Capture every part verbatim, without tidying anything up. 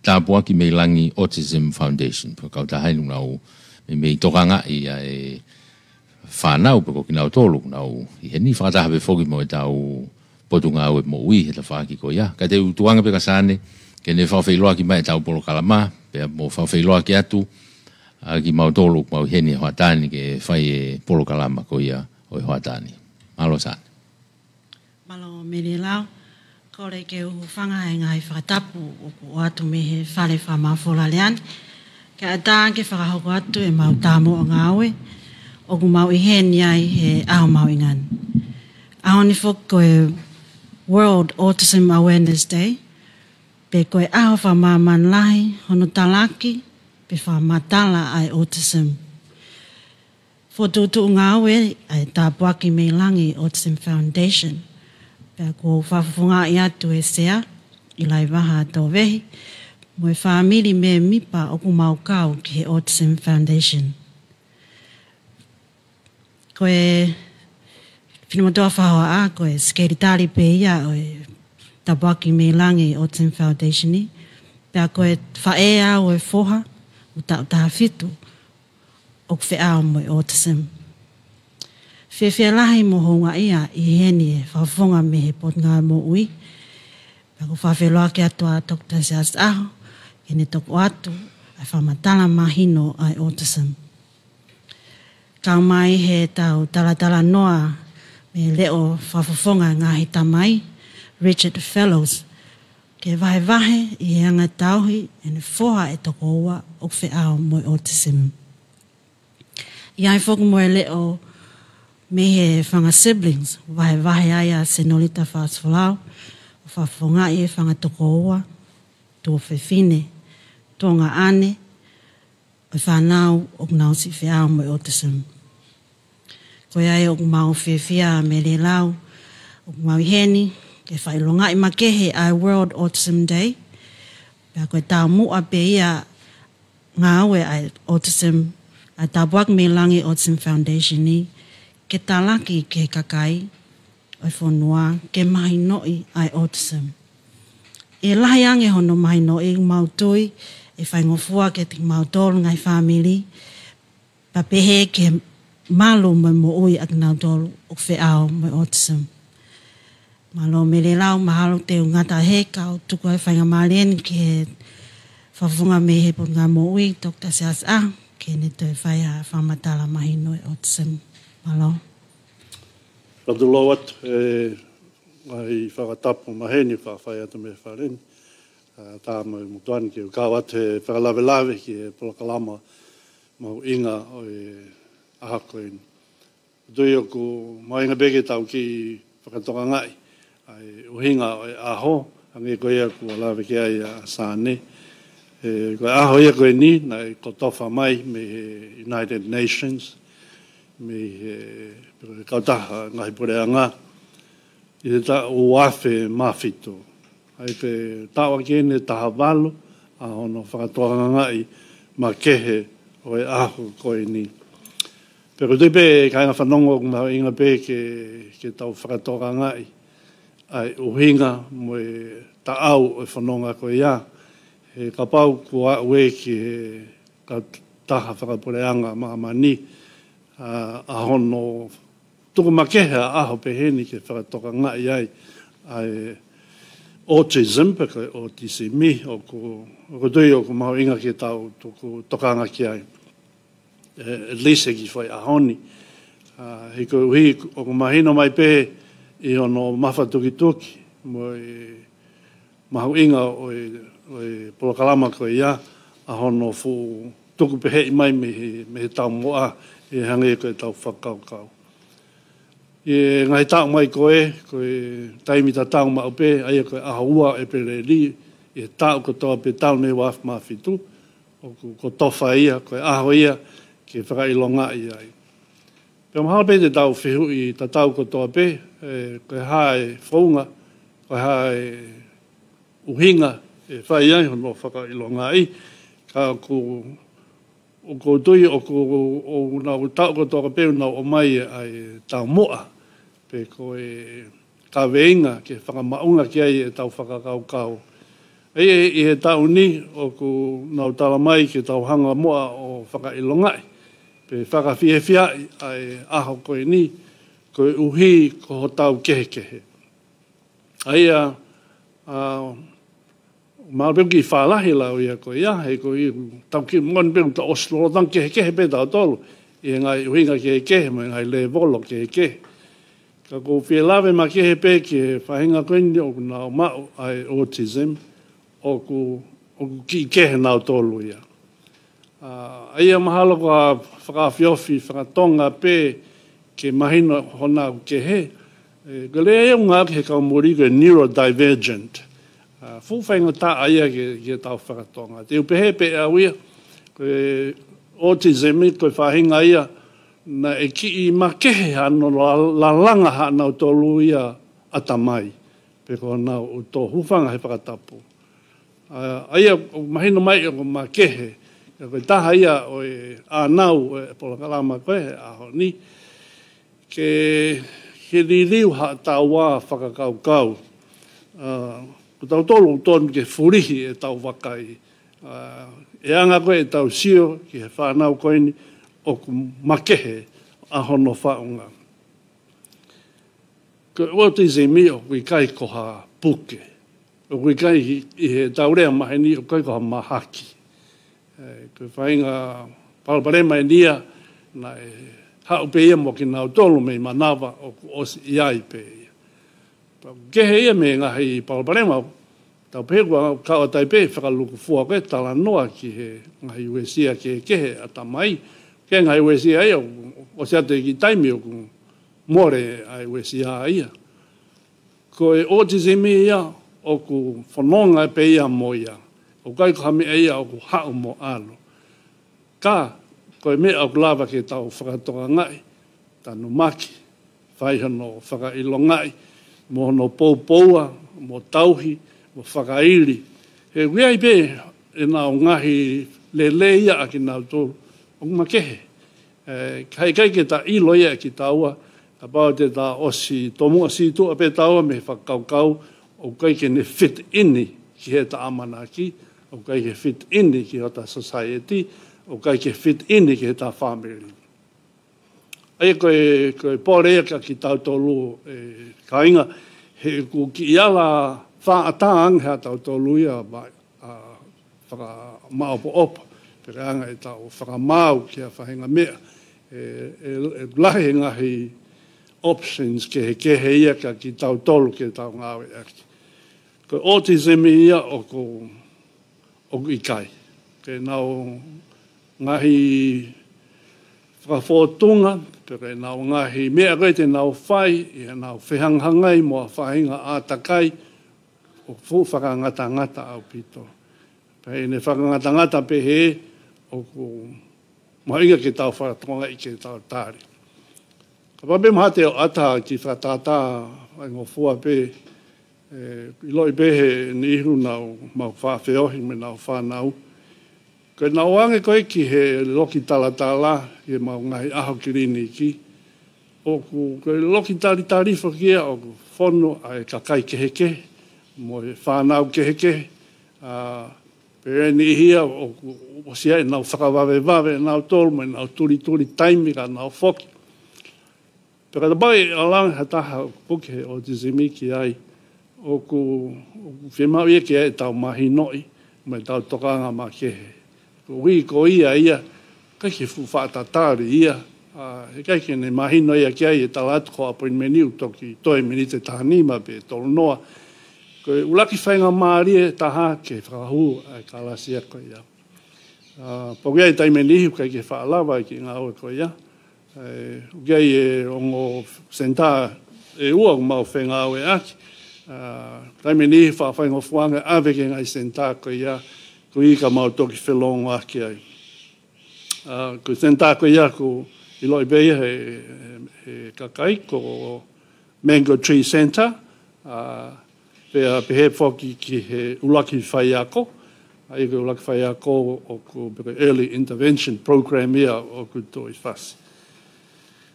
Tāpuaki Mei Langi Autism Foundation, pea ko e kautaha ʻoku nau meimei tokangaʻi ʻa e fānau pe ko kinautolu ʻoku nau ʻi heni, fakataha pē foki mo ʻetau Potungāue Moʻui he tafaʻaki ko ia. Ka te u tuku ange pē kia Sane ke ne fakafeʻiloaki mai ʻetau polokalama, pea mo fakafeʻiloaki atu ʻa kimautolu ʻoku mau ʻi heni he hoʻatā ni ke fai e polokalama ko ia ʻo e hoʻatā ni. Mālō Sane. Mālō Mele Lau, kole ke u hūfanga he ngaahi fakatapu ʻoku ʻoatu mei he Fale Fakamafola Lea ni, kae ʻatā ke fakahoko atu ʻemau tāmoʻa ngāue ʻoku mau ʻi heni ai he ʻaho mahuʻinga ni. ʻAho ni foki ko e World Autism Awareness Day, pe ko e ʻaho fakamāmani lahi hono talaki pe fakamatala ʻa e autism. Fokotuʻutuʻu ngāue ʻa e Tāpuaki Mei Langi Autism Foundation. Pea ʻoku ou fakafofongaʻi atu e Sea, ʻIlaivaha Tovehi, mo e fāmili mēmipa ʻoku mau kau ki he Autism Foundation. Ko e finemotuʻa fakahohaʻa, ko e sekelitali pē ia ʻo e Tāpuaki Mei Langi Autism Foundation ni. Pea ko e faʻē au ʻo e foha ʻoku taʻu taha fitu ʻoku feʻao mo e autism. Fiefia lahi mo houngaʻia ʻi heni he fakafofonga mei he Potungāue Moʻui. Pea ʻoku ou fakafeʻiloaki atu ʻa Toketā Siaosi ʻAho ke ne toki ʻoatu ʻa e fakamatala mahino ʻa e autism. Kau mai heʻetau talatalanoa mei he leʻo fakafofonga ngaahi tamai, Richard Fellows, ke vahevahe ʻi he anga tauhi ʻene foha ʻe toko ua ʻoku feʻao mo e autism. ʻI ai foki mo e leʻo mei he fanga siblings, vahevahe ai ʻa Senolita Fasifolau, ʻo fakafofongaʻi e fanga tokoua, tuofefine, tuongaʻane, ʻo e fānau ʻoku nau siʻi feʻao mo e autism. Ko ia ai ʻoku mau fiefia Mele Lau, ʻoku mau ʻi heni ke fakaʻilongaʻi makehe ʻa e World Autism Day. Pea ko e taumuʻa pē ia ngāue ʻa e autism, ʻa e Tāpuaki Mei Langi Autism Foundation ni, ke talaki ki he kakai ʻo e fonua ke mahinoʻi ʻa e autism. ʻE lahi ange hono mahinoʻi, mau tui ʻe faingofua kiate kimautolu ngaahi fāmili, pea pehē ki he malu mo e moʻui ʻa kinautolu ʻoku feʻao mo e autism. Mālō Mele Lau, mahalo te u ngata hē, kau tuku ʻa e faingamālie ni ki he fakafofonga mei he Potungāue Moʻui, Toketā Siaosi ʻAho, ke ne toe fai ha fakamatala mahino ʻo e autism. Mālō. Fakatulou atu, ʻe, ngaahi fakatapu maheni ʻoku fai atu mei he Fale ni, ʻa, tā mo e motuʻa ni ke u kau atu he fakalavelave ki he polokalama mahuʻinga ʻo e ʻaho ko eni. Tui ʻoku mahuʻinga pē ke tau kiʻi fakatokangaʻi ʻa e ʻuhinga ʻo e ʻaho, hangē ko ia kuo lave ki ai ʻa Sane. ʻE, ko e ʻaho ia ko eni, naʻe kotofa mai mei he United Nations, mei he, pe ko e kautaha ngaahi puleʻanga, ʻi he taʻu ua afe mā fitu. ʻA ia ko e taʻu ʻaki eni ʻe taha valu ʻa hono fakatokangaʻi makehe ʻo e ʻaho ko eni. Pea ʻoku ou tui pē kāinga fanongo ʻoku mahuʻinga pē ke, ke tau fakatokangaʻi ʻa e ʻuhinga mo e taʻau ʻo e fononga ko ia. He kapau kuo aʻu ē ki he kautaha fakapuleʻanga māmani, ʻa, ʻa hono tuku makehe ʻa e ʻaho pehē ni ke fakatokangaʻi ai ʻa e autism, pe ko e autism, ʻoku, ʻoku ou tui ʻoku mahuʻinga ke tau tuku tokanga ki ai. ʻE, at least he kiʻi foʻi ʻaho ni. ʻA, he koeʻuhi ʻoku mahino mai pē ʻi hono mafatukituki mo e mahuʻinga ʻo e, ʻo e polokalama ko ia, ʻa hono fuʻu tuku peheʻi mai mei he, mei he taumuʻa, ʻi he hangē ko ʻetau fakakaukau. ʻI he ngaahi taʻu mai ko ē, ko e taimi tatau maʻu pē, ʻa ia ko e ʻaho ua ʻo ʻEpeleli, ʻi he taʻu kotoa pē talu mei he ua afe mā fitu, ʻoku kotofa ia, ko e ʻaho ia ke fakaʻilongaʻi ai. Pea mahalo pē te tau fehuʻi tatau kotoa pē, ʻe, ko e hā e founga, ko e hā e ʻuhinga ʻe fai ai hono fakaʻilongaʻi, ka ʻoku, ʻoku ou tui ʻoku, ʻoku nau taʻu kotoa pē ʻoku nau ʻomai ʻa e taumuʻa, pe ko e kaveinga ke fakamaʻunga ki ai ʻetau fakakaukau. ʻI he taʻu ni ʻoku nau tala mai ke tau hanga muʻa ʻo fakaʻilongaʻi pe fakafiefiaʻi ʻa e ʻaho ko eni, koeʻuhi ko hotau kehekehe. ʻA ia, ʻa, mahalo pē ʻoku kiʻi fālahi lau ia ko ia, he ko ia tau kiʻi moʻoni pē ʻoku tau ʻosi lolotonga kehekehe pē tautolu ʻi he ngaahi ʻuhinga kehekehe mo e ngaahi lēvolo kehekehe. Ka ʻoku ou fie lave makehe pē ki he faʻahinga ko eni ʻoku nau maʻu ʻa e autism, ʻoku, ʻoku kiʻi kehe nautolu ia. ʻA, ʻa ia mahalo ko e fakaofiofi fakatonga pē ke mahino honau kehe. ʻE, ko e lea ia ʻoku ngāueʻaki he kau muli ko e neurodivergent. ʻA, fuʻu faingataʻa ia ke, ke tau fakatonga. Te u pehē pē ʻe au ia, ko e autism ko e faʻahinga ia naʻe kiʻi makehe hano la-, lalanga haʻanautolu ia ʻatamai, pe ko honau ʻuto, hūfanga he fakatapu. ʻA, ʻa ia ʻoku mahino mai ʻoku makehe, ʻa ia ko e taha ia ʻo e ʻānau ʻo e polokalama ko ē he ʻaho ni, ke, ke liliu haʻatau fakakaukau. ʻA, ko tautolu ʻoku totonu ke fulihi ʻetau vakai. ʻA, ʻe anga ko ē ʻetau sio ki he fānau ko eni ʻoku makehe ʻa hono faʻunga. Ko e autism ʻoku ʻikai ko ha puke. ʻOku ʻikai ʻi, ʻi heʻetau lea maheni ʻoku ʻikai ko ha mahaki. ʻE, ko e faʻahinga palopalema eni ia naʻe haʻu pē ia mo kinautolu mei manava ʻoku ʻosi ʻi ai pē ia. Pea ʻoku kehe ia mei he ngaahi palopalema, tau pehē kuo kau atu ai pē fakalūkufua ko ē talanoa ki he ngaahi uesia kehekehe ʻatamai. Ko e ngaahi uesia ia ʻoku ʻosi atu e kiʻi taimi ʻoku mole ʻa e uesia ia. Ko e autism ia ʻoku fononga pē ia mo ia. ʻOku ʻikai ko ha meʻa ia ʻoku haʻu mo ʻalu. Ka, ko e meʻa ʻoku lava ke tau fakatokangaʻi, tanumaki, fai hono fakaʻilongaʻi, mo hono poupoua, mo tauhi, mo fakaili. He ʻoku ʻi ai pē ʻenau ngaahi lelei ia ʻa kinautolu ʻoku makehe. ʻE, ka ʻikai ke ta ʻilo ia ʻe kitaua, kapau te ta ʻosi tomuʻa sītuʻa pē taua mei he fakakaukau ʻoku ʻikai ke ne fit in ki heʻeta ʻamanaki, ʻoku ʻikai ke fit in ki hota society, ʻoku ʻikai ke fit in ki heʻeta family. ʻA ia ko e, ko e pole ia kia kitautolu, ʻe, kāinga, he ʻoku kiʻi ala faʻa taʻanga haʻatautolu ia, ma-, ʻa, fakamāʻopoʻopo, pe ko e anga ʻetau fakamaau ki ha faʻahinga meʻa. ʻE, ʻe, ʻe lahi e ngaahi options kehekehe ia kia kitautolu ke tau ngāueʻaki. Ko e autism ia ʻoku, ʻoku ʻikai. Ko ʻenau ngaahi fakafōtunga, pe ko ʻenau ngaahi meʻa ko ē te nau fai, ʻi heʻenau fehangahangai mo ha faʻahinga ʻātakai, ʻoku fuʻu fakangatangata ʻaupito. Pea ʻi heʻene fakangatangata pehē, ʻoku mahuʻinga ke tau fakatokangaʻi ke tau tali. Kapau pē mahalo te u ʻoatu ha kiʻi fakatātā faingofua pē, ʻe, ʻiloʻi pē he niʻihi ʻoku nau maʻu fakafeohi mo ʻenau fānau. Ko ʻenau ō ange ko ē ki he loki talatala, ki heʻemau ngaahi ʻaho kiliniki, ʻoku, ko e loki talitali foki ia ʻoku fonu ai e kakai kehekehe, mo e fānau kehekehe, ʻa, pea ʻe niʻihi ia ʻoku ʻosi ʻi ai ʻenau fakavavevave ʻanautolu mo ʻenau tulituli taimi ka nau foki. Pea kapau ʻe ʻalu ange ha taha ʻoku puke he autism ki ai, ʻoku, ʻoku fiemaʻu ia ke ʻi ai ʻetau mahinoʻi, mo ʻetau tokanga makehe. Koeʻuhi ko ia ia, ʻikai ke fuʻu faʻa tatali ia, ʻa, he ʻikai ke ne mahino ia ki ai e tala atu ko e appointment ʻoku toki toe miniti ʻe taha nima pe tolu noa. Ko e ʻuluaki faingamālie ʻe taha ke fakahū ʻa e kalasi ko ia. ʻA, pea ʻoku ʻi ai e taimi ʻe niʻihi ʻoku ʻikai ke faʻa lava e kiʻi ngāue ko ia. ʻE, ʻoku ʻi ai e ongo senitā ʻe ua ʻoku mau fengāueʻaki. ʻA, taimi ʻe niʻihi faʻa faingofua ange ʻave ki he ngaahi senitā ko ia, koeʻuhi ka mau toki felōngoaki ai. ʻA, ko e senitā ko ia ʻoku ʻiloʻi pē ia he, he, he kakai ko Mango Tree Centre, ʻa, pea pehē foki ki he ʻuluaki faiako, ʻa ia ko e ʻuluaki faiako ʻoku, pe ko e early intervention program ia ʻoku Tuʻi Fasi.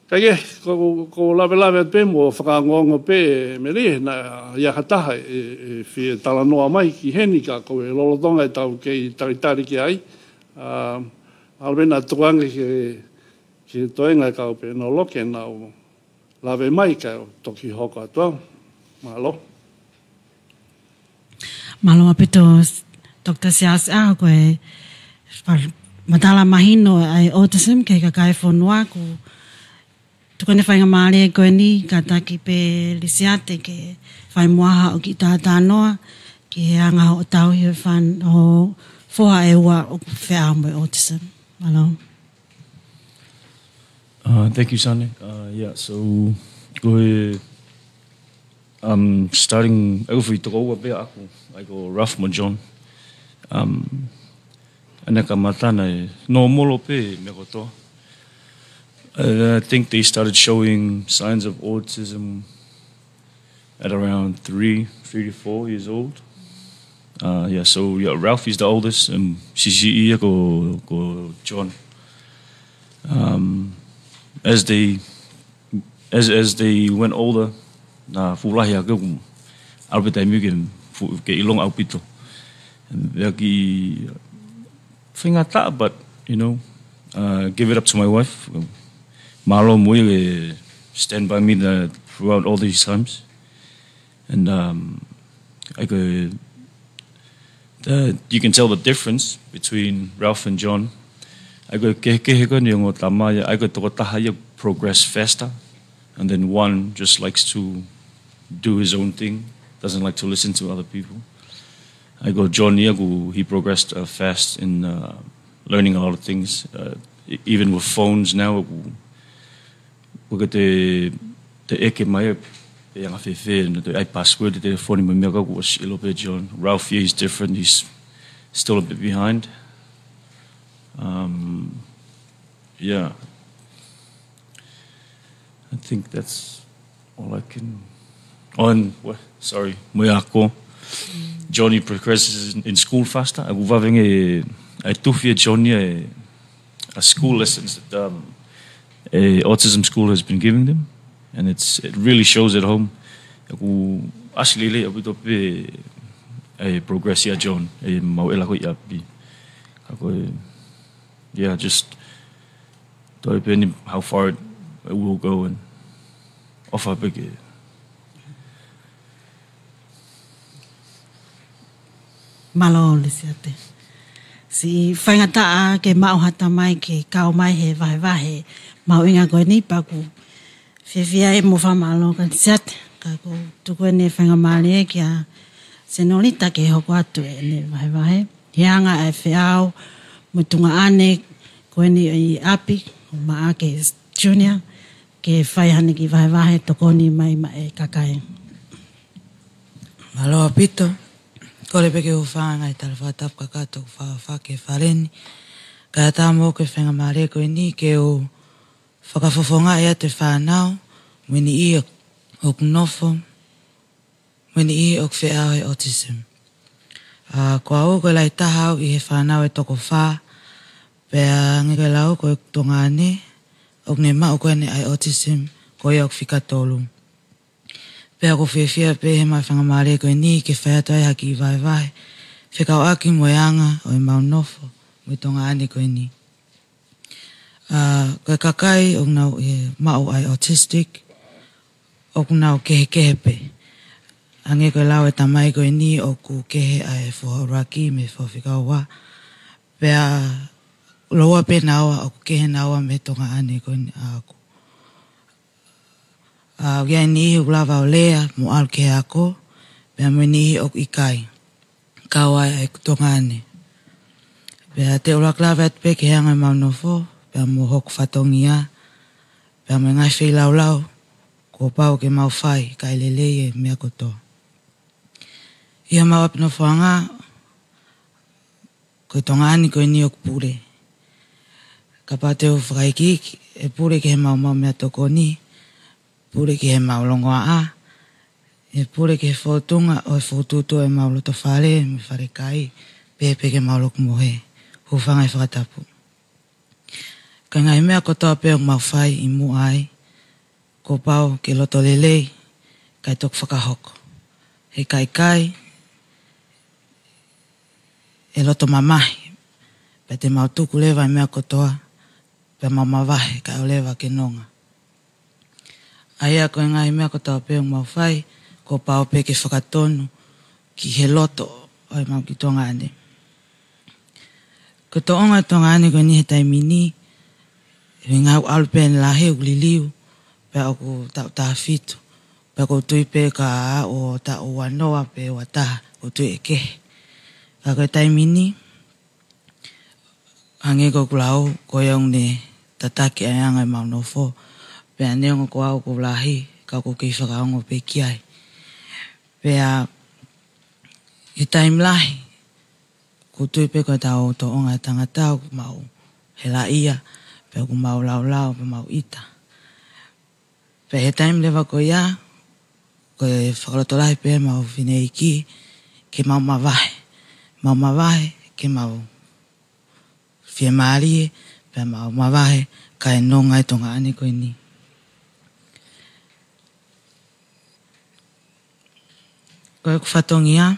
Kae kehe, ko, ko, ko e lavelave atu pē mo fakaongoongo pē, Mele, naʻe ʻi ai ha taha ʻe, ʻe fie talanoa mai ki heni ka ko e lolotonga ʻetau kei talitali ki ai. ʻA, ʻalu pē naʻa tukuange ke, ke toenga e kau pēnolo ke nau lave mai kae toki hoko atu au. Mālō. Mālō ʻaupito, Doctor Siaosi, ʻa, ko e fa-, matala mahino ʻa e autism ki he kakai e fonua, ʻoku tuku eni e faingamālie ko eni, kātaki pē Lisiate ke fai muʻa haʻo kiʻi talanoa ki he anga hoʻo tauhi e fan-, hoʻo foha ʻe ua ʻoku feʻao mo e autism. Mālō. Uh, thank you, Sane. Uh, yeah, so, ko e, um, starting, ʻa ia ko e foʻi tokoua pē ʻaʻaku, ʻa ia ko Ralph mo John. Um, ʻa ia naʻe kamata naʻe normal pē meʻa kotoa. Uh, I think they started showing signs of autism at around three, three to four years old. Uh, yeah, so yeah, Ralph is the oldest, and siʻisiʻi ia ko, ko John. Um, as they, as, as they went older, naʻe fuʻu lahi ʻa e kau ʻalu pē taimi ke fu-, ke ʻilonga ʻaupito. Pea kiʻi faingataʻa, but, you know, uh, give it up to my wife. Mālō mo ia ke stand by me the, throughout all these times. And, um, ʻa ia ko e, the, you can tell the difference between Ralph and John. ʻA ia ko e kehekehe ko eni ʻo e ongo tama ia, ʻa ia ko e tokotaha ia progress faster, and then one just likes to do his own thing, doesn't like to listen to other people. ʻA ia ko John ia ʻoku, he progressed, uh, fast in, uh, learning a lot of things, uh, e-, even with phones now, ʻoku, ʻoku ke te, te ʻeke mai ʻe, ʻe anga fēfē, naʻe toe ʻai password e telefoni mo e meʻa, ka kuo ʻosi ʻilo pē John. Ralph, yeah, he's different, he's still a bit behind. Um, yeah. I think that's all I can. Oh, and, well, sorry, mo e ako. Johnny progresses in, in school faster. ʻOku ou vave ange ʻa e tufi ʻe Johnny ʻa e, ʻa e school lessons that, um, ʻa e autism school has been giving them. And it's, it really shows at home. ʻOku ʻasi lelei ʻaupito pē ʻa e progress ʻa John, ʻa e maʻu ʻela ko ia ʻi ʻapi. Ka ko e, yeah, just toe pē eni how far it, it will go and ʻofa pē ke. Mālō Lisiate. Siʻi faingataʻa ke maʻu ha tama ke kau mai he vahevahe mahuʻinga ko eni pea ʻoku fiefia ai mo fakamālō kia Lisiate. Ka ʻoku tuku eni e faingamālie kia Senolita ke hoko atu ʻene vahevahe. He anga ʻa e feʻao mo e tuongaʻane ko eni ʻi ʻapi, ʻo Maʻake Junior, ke fai haʻane kiʻi vahevahe tokoni mai maʻa e kakai. Mālō ʻaupito. Kole pē ke u hūfanga he tala fakatapu kakato ʻoku fakahoko ʻi he fale ni. Kae ʻatā mo au e faingamālie ko eni ke u fakafofongaʻi atu e fānau, mo e niʻihi ʻoku nofo, mo e niʻihi ʻoku feʻao he autism. ʻA, ko au ko e lahi taha au ʻi he fānau ʻe toko fā, pea hangē ko e lau ko e tuongaʻane ʻoku ne maʻu ko eni ʻa e autism, ko ia ʻoku fika tolu. Pea ʻoku ou fiefia pē he maʻu e faingamālie ko eni ke fai atu ai ha kiʻi vahevahe fekauʻaki mo e anga ʻo ʻemau nofo mo e tuongaʻane ko eni. ʻA, ko e kakai ʻoku nau ʻi he maʻu ʻa e autistic, ʻoku nau kehekehe pē. Hangē ko e lau e tamai ko eni ʻoku kehe ʻa e foha ʻuluaki mei he foha fika ua. Pea lōua pē naua ʻoku kehe naua mei he tuongaʻane ko eni ʻaʻaku. ʻA, ʻoku ʻi ai e niʻihi ʻoku lava ʻo lea mo ʻalu ki he ako, pea mo e niʻihi ʻoku ʻikai. Kau ai ʻa e tuongaʻane. Pea te u ʻuluaki lave atu pē ki he anga ʻemau nofo, pea mo hoku fatongia, pea mo e ngaahi feilaulau kuo pau ke mau fai kae lelei e meʻa kotoa. ʻI heʻemau ʻapi nofoʻanga, ko e tuongaʻane ko eni ʻoku pule. Kapau te u fakaikiiki, ʻe pule ki heʻemau maʻu meʻatokoni, pule ki heʻemau longoaʻa, ʻe pule ki he fōtunga ʻo e fokotuʻutuʻu ʻemau lotofale mo e falekai, pehē pē ki heʻemau loki mohe. Hūfanga he fakatapu. Ko e ngaahi meʻa kotoa pē ʻoku mau fai ʻi muʻa ai, Kuo pau ke loto lelei, kae toki fakahoko. He ʻikai ke ʻi ai e loto mamahi, pea te mau tuku leva e meʻa kotoa, pea mau mavahe kae ʻoua leva ke nonga. ʻA ia ko e ngaahi meʻa kotoa pē ʻoku mau fai, kuo pau pē ke fakatonu ki he loto ʻo ʻemau kiʻi tuongaʻane. Ko e tōʻonga e tuongaʻane ko eni he taimi ni, he ngaahi ʻalu pē ʻene lahi ʻoku liliu, pea ʻoku taʻu taha fitu, pea ʻoku ou tui pē ka ʻo taʻu ua noa pe ua taha, ʻoku ou tui ʻe kehe. Ka ko e taimi ni, hangē ko ʻeku lau, ko e ʻoku ne tataki ʻa e anga ʻemau nofo, pea neongo ko au ʻoku ou lahi, ka ʻoku ou kei fakaongo pē ki ai. Pea he taimi lahi, ʻoku ou tui pē ko ʻetau tōʻonga e tangata ʻoku mau helaʻia, pea ʻoku mau laulau, pea mau ʻita. Pea he taimi leva ko ia, ko e fakalotolahi pē ʻemau fineʻeiki, ke mau mavahe. Mau mavahe, ke mau fiemālie, pea mau mavahe, kae nonga e tuongaʻane ko eni. Ko ʻeku fatongia,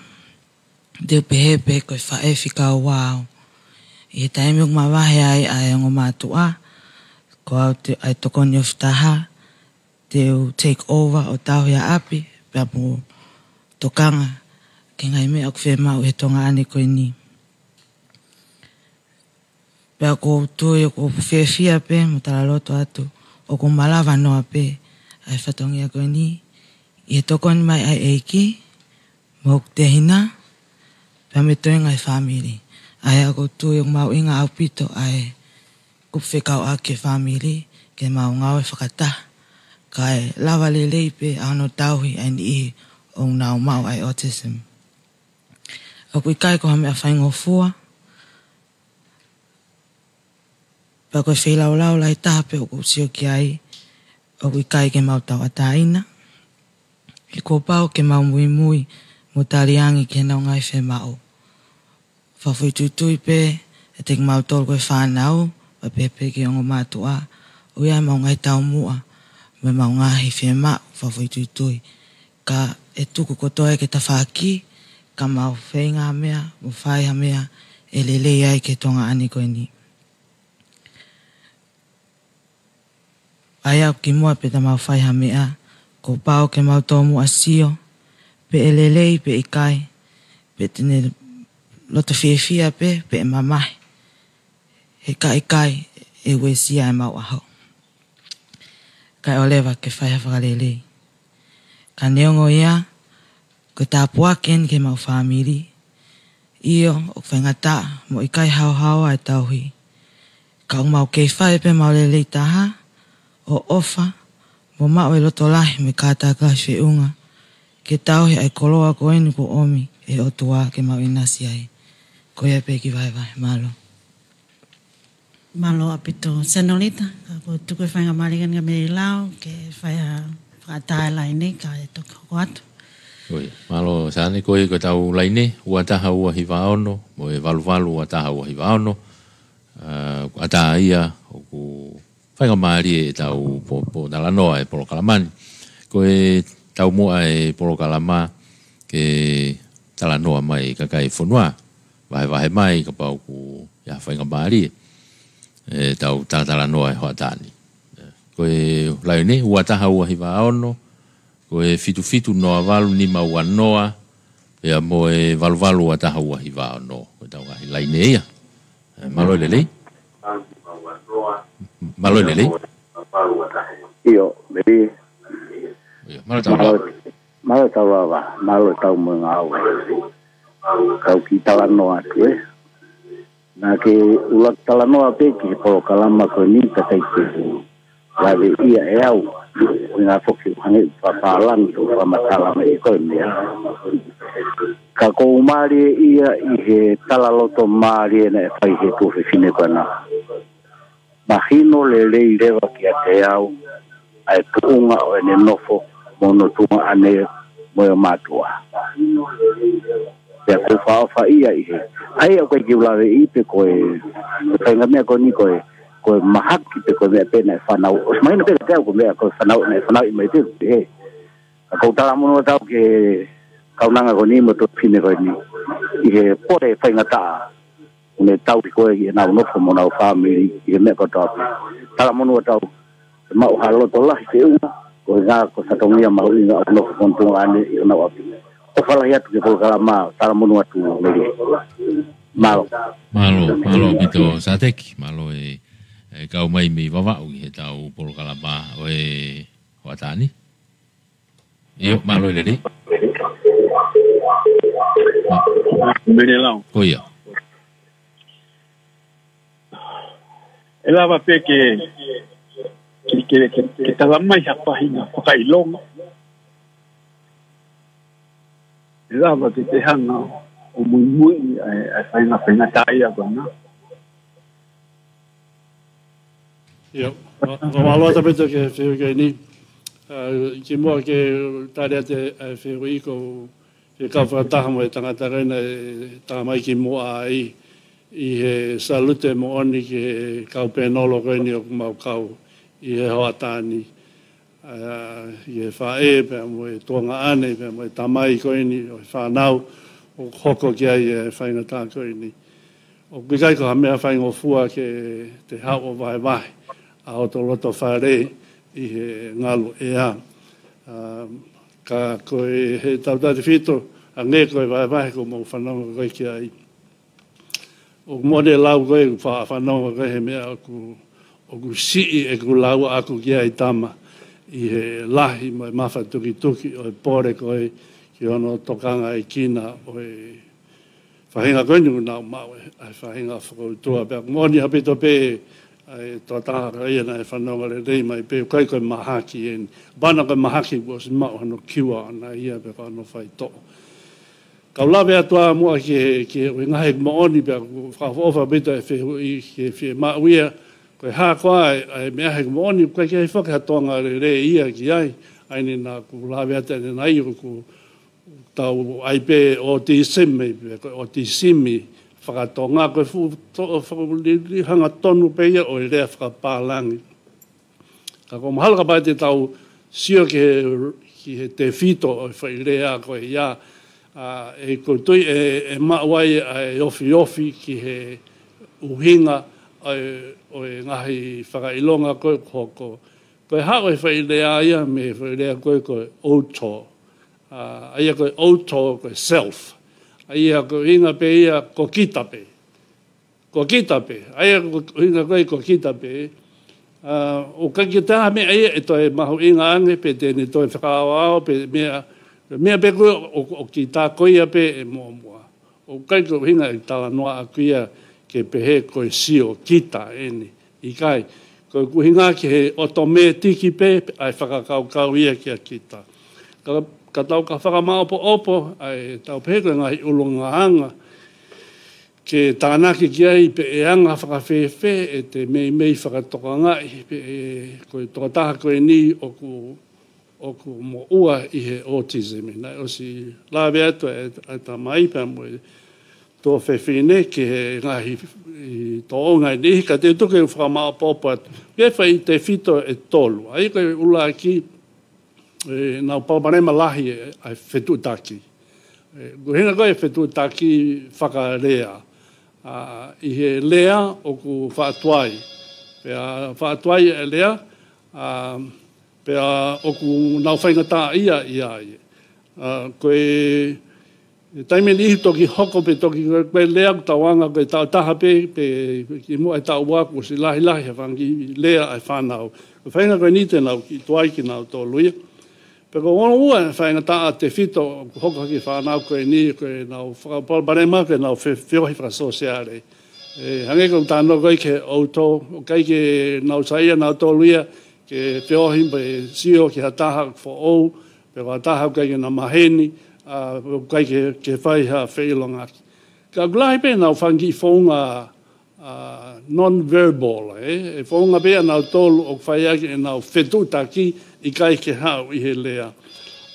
te u pehē pē ko e faʻē fika ua au. ʻI he taimi ʻoku mavahe ai ʻa e ongo mātuʻa, ko au te, ʻa e tokoni ofi taha, te u take over ʻo tauhi ʻa ʻapi, pea mo tokanga ki he ngaahi meʻa ʻoku fiemaʻu ʻe he tuongaʻane ko eni. Pea ʻoku ou tui ʻoku ou fiefia pē mo talaloto atu, ʻoku malava noa pē ʻa e fatongia ko eni, ʻi he tokoni mai ʻa e ʻEiki, mo hoku tehina, pea mo e toenga e fāmili. ʻA ia ʻoku ou tui ʻoku mahuʻinga ʻaupito ʻa e kupu fekauʻaki e fāmili, ke mau ngāue fakataha, kae lava lelei pē ʻa hono tauhi ʻa e niʻihi ʻoku nau maʻu ʻa e autism. ʻOku ʻikai ko ha meʻa faingofua, pea ko e feilaulau lahi taha pē ʻoku ou sio ki ai, ʻoku ʻikai ke mau tauʻatāina. He kuo pau ke mau muimui mo tali ange ki heʻenau ngaahi fiemaʻu. Fakafoʻituitui pē ʻiate kimautolu ko e fānau, pea pehē pē ki he ongo mātuʻa, ʻoku ʻi ai ʻemau ngaahi taumuʻa, mo ʻemau ngaahi fiemaʻu, fakafoʻituitui. Ka ʻe tuku kotoa ia ki tafaʻaki, ka mau feinga ha meʻa, mo fai ha meʻa, ʻe lelei ai ki he tuongaʻane ko eni. ʻA ia ʻoku kimuʻa pē te mau fai ha meʻa, kuo pau ke mau tomuʻa sio, pe ʻe lelei pe ʻikai, pe te ne loto fiefia pē, pe ʻe mamahi. He ka ʻikai, ʻe uesia ʻemau ʻaho. Kae ʻoua leva ke fai ha fakalelei. Ka neongo ia, ko e tāpuaki eni ki heʻemau fāmili. ʻIo, ʻoku faingataʻa, mo ʻikai haohaoa e tauhi. Ka ʻoku mau kei fai pē ʻemau lelei taha, ʻo ʻofa, mo maʻu e loto lahi mo e kātaki lahi feʻunga. Ke tauhi ʻa e koloa ko eni kuo ʻomi ʻe he ʻOtua ke mau ʻinasi ai. Ko ia pē e kiʻi vahevahe, mālō. Mālō ʻaupito, Senolita, ka ʻoku ou tuku e faingamālie ni kia Meilao, ke fai ha fakaʻatā e laine, kae toki hoko atu. ʻIo, mālō Sane, ko e, ko ʻetau laine, ua taha ua hiva ono, mo e valu valu ua taha ua hiva ono, ʻa, ʻatā ia, ʻoku faingamālie ʻetau pō, pōtalanoa e polokalama ni. Ko e taumuʻa e polokalama, ke talanoa mai e kakai e fonua, vahevahe mai kapau ʻoku ʻi ai ha faingamālie ʻetau talatalanoa he hoʻatā ni. Ko e laine, ua taha ua hiva ono, ko e fitu fitu noa valu nima ua noa, pea mo e valu valu ua taha ua hiva ono, ko ʻetau ngaahi laine ia. Ē, mālō e lelei. Mālō e lelei. ʻIo, meʻi. ʻIo, mālō e tau lava. Mālō, mālō e tau lava, mālō e tau mo e ngāue. Kau kiʻi talanoa atu, ē. Naʻa ke ʻuluaki talanoa pē ki he polokalama ko eni, ka ʻikai ke laveʻia ʻe au. ʻUhinga foki ʻoku hangē ʻoku fakapālangi ʻo fakamatala mai ʻe koe e meʻa. Ka ʻoku ou mālieʻia ʻi he talaloto mālie naʻe fai ʻe he tuofefine ko ena. Mahino lelei leva kiate au ʻa e tuʻunga ʻo ʻene nofo mo hono tuongaʻane mo e mātuʻa. Pea ʻoku ou fakaʻofaʻia ʻi he, ʻa ia ʻoku ʻikai ke u laveʻi pe ko e, ko e faʻahinga meʻa ko eni ko e, ko e mahaki pe ko e meʻa pē naʻe fanauʻi. ʻOsi mahino pē kiate au ko e meʻa ko e fanauʻi, naʻe fanauʻi mai pē, ē. Ka ʻoku ou talamonū atu au ki he kaunanga ko eni mo e tuofefine ko eni, ʻi he pole faingataʻa ʻoku ne tauhi ko ē ʻenau nofo mo honau fāmili ʻi he meʻa kotoa pē. Talamonū atu au, ʻe maʻu ha loto lahi feʻunga, ko e ngā ko e fatongia mahuʻinga ʻoku nofo fontunga ane ʻi honau ʻapi. ʻOfa lahi atu ki he polokalama, talamonū atu lelei. Mālō. Mālō, mālō ʻaupito Sateki, mālō e, e kau mai mei Vavaʻu ʻi heʻetau polokalama ʻo e hoʻatā ni. ʻIo, mālō e lelei. Mele lau. Ko ia. ʻE lava pē ke, ke, ke, ke, ke tala mai ha faʻahinga fakaʻilonga. ʻE lava ke te hanga ʻo muimui ʻa e, ʻa e faʻahinga faingataʻaʻia ko ena. ʻIo, ma-, ma-, mālō ʻaupito ki he fehuʻi ko eni. ʻA, kimuʻa ke tali atu e, ʻa e fehuʻi ko e kau fakataha mo e tangata ko ena ʻe tā mai kimuʻa ai, ʻi he salute moʻoni ki he kau pēnolo ko eni ʻoku mau kau ʻi he hoʻatā ni. ʻA, ʻi he faʻē, pea mo e tuongaʻane, pea mo e tamai ko eni, ʻo e fānau, ʻoku hoko ki ai e faingataʻa ko eni. ʻOku ʻikai ko ha meʻa faingofua ke te haʻu ʻo vahevahe ʻa hoto loto fale ʻi he ngalu ʻea. ʻA, ka ko e he tautautefito, hangē ko e vahevahe ko e mau fanongo ko ē ki ai. ʻOku mole lau ko ē, fa-, fanongo ko ē he meʻa ʻoku, ʻoku siʻi ʻeku lau ʻaʻaku ki ai tama ʻi he lahi mo e mafatukituki ʻo e pole ko ē ki hono tokangaʻi kina ʻo e faʻahinga ko eni ʻoku nau maʻu e, ʻa e faʻahinga fakautua. Pea ʻoku moʻoni ʻaupito pē ʻa e tokotaha ko ia naʻe fanongo lelei mai pē, ʻoku ʻikai ko e mahaki eni. Pana ko e mahaki kuo ʻosi maʻu hono kiua ʻana ia pe ko hono faitoʻo. Kau lave atu ā muʻa ki he, ki he ʻuhinga he moʻoni pea ʻoku fakaʻofoʻofa ʻaupito e fehuʻi ki he fiemaʻu ia. Ko e hā koā e, e meʻa he moʻoni, ʻoku ʻikai ke ʻi ai foki ha toʻonga lelei ia ki ai. ʻA ia naʻa ku lave atu ʻanenai ʻoku tau ʻai pē autism, pe ko e autism fakatonga, ko e fuʻu to-, fuʻu li-, li-, hangatonu pē ia ʻo e lea fakapālangi. Ka ʻoku mahalo kapau te tau sio ki he, ki he tefito ʻo e foʻi lea ko ia, ʻa, ʻe, ʻoku ou tui ʻe, ʻe maʻu ai ʻa e ofiofi ki he ʻuhinga ʻo e, ʻo e ngaahi fakaʻilonga ko ē ʻoku hoko. Ko e haʻu e foʻi lea ia mei he foʻi lea ko ē ko e auto. ʻA, ʻa ia ko e auto ko e self. ʻA ia ko e ʻuhinga pē ia ko kita pē. Ko kita pē. ʻA ia ko e ʻuhinga ko ē ko kita pē. ʻA, ʻoku ʻikai ke ʻi ai ha meʻa ia ʻe toe mahuʻinga ange pe te ne toe fakaaoao pe meʻa, meʻa pē ko ē ʻo, ʻo kita ko ia pē ʻe muʻomuʻa. ʻOku ʻikai ko e ʻuhinga e talanoa ʻaʻaku ia ke pehē ko e sio kita eni. ʻIkai. Ko e ʻuhinga ki he ʻotomētiki pē ʻa e fakakaukau ia kia kita. Ka, ka tau ka fakamaʻopoʻopo, ʻa e tau pehē ko e ngaahi ʻulungaanga ke tānaki ki ai pe ʻe anga fakafēfē ʻete meimei fakatokangaʻi pe ʻe, ko e tokotaha ko eni ʻoku, ʻoku moʻua ʻi he autism. Naʻe ʻosi lave atu e, e tamai pea mo e tuofefine ki he ngaahi tōʻonga ʻe niʻihi, ka te u tuku ke u fakamaʻopoʻopo atu. Ke fai tefito ʻe tolu. ʻA ia ko e ʻuluaki, ʻe, nau palopalema lahi e, ʻa e fetuʻutaki. ʻE, ko e ʻuhinga ko ē fetuʻutaki fakalea. ʻA, ʻi he lea ʻoku faʻa tuai. Pea faʻa tuai e lea, ʻa, pea ʻoku nau faingataʻaʻia ʻi ai. ʻA, ko e, e taimi ʻe niʻihi toki hoko pe toki ko e, ko e lea ʻoku tau anga ko e taʻu taha pē, pe kimuʻa e taʻu ua kuo ʻosi lahilahi ha fanga kiʻi lea ʻa e fānau. Ko e faʻahinga ko eni te nau kiʻi tuai kinautolu ia. Pea ko hono ua e faingataʻa tefito ʻoku hoko ki he fānau ko eni, ko ʻenau fakapalopalema, ko ʻenau fe-, feohi fakasōsiale. ʻE, hangē ko e talanoa ko ē ki he auto, ʻoku ʻikai ke nau saiʻia nautolu ia ke feohi pe sio ki ha taha foʻou, pe ko ha taha ʻoku ʻikai ke na maheni, ʻa, ʻoku ʻikai ke, ke fai ha feʻilongaki. Ka ʻoku lahi pē ʻenau fanga kiʻi founga, ʻa, non-verbal, ē? ʻE founga pē ʻanautolu ʻoku fai ʻaki ʻenau fetuʻutaki ʻikai ke haʻu ʻi he lea.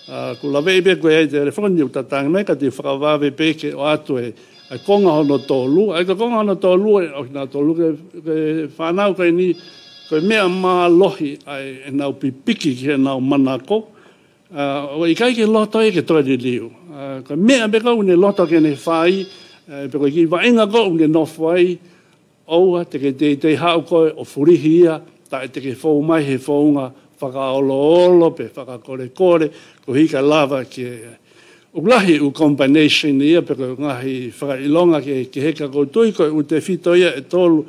ʻA, ʻoku laveʻi pē ko e ʻai telefoni ʻoku tatangi mai ka te u fakavave pē ke ʻoatu e, ʻA e konga hono tolu, ʻa e konga hono tolu ʻe ʻosi nau tolu ke, ke fānau ko eni, ko e meʻa mālohi ʻa e, ʻenau pipiki ki heʻenau manako, ʻa, ʻoku ʻikai ke loto ia ke toe liliu. ʻA, ko e meʻa pē ko ē ʻoku ne loto ke ne fai, ʻa, pe ko e kiʻi vaʻinga ko ē ʻoku ne nofo ai, ʻoua te ke teitei haʻu koe ʻo fulihi ia, taʻe te ke fou mai he founga fakaoloolo pe fakakolekole, koeʻuhi ka lava ke, ʻoku lahi ʻū combination ia pe ko e ngaahi fakaʻilonga ke, ke heka ko tui ko e ʻū tefito ia ʻe tolu.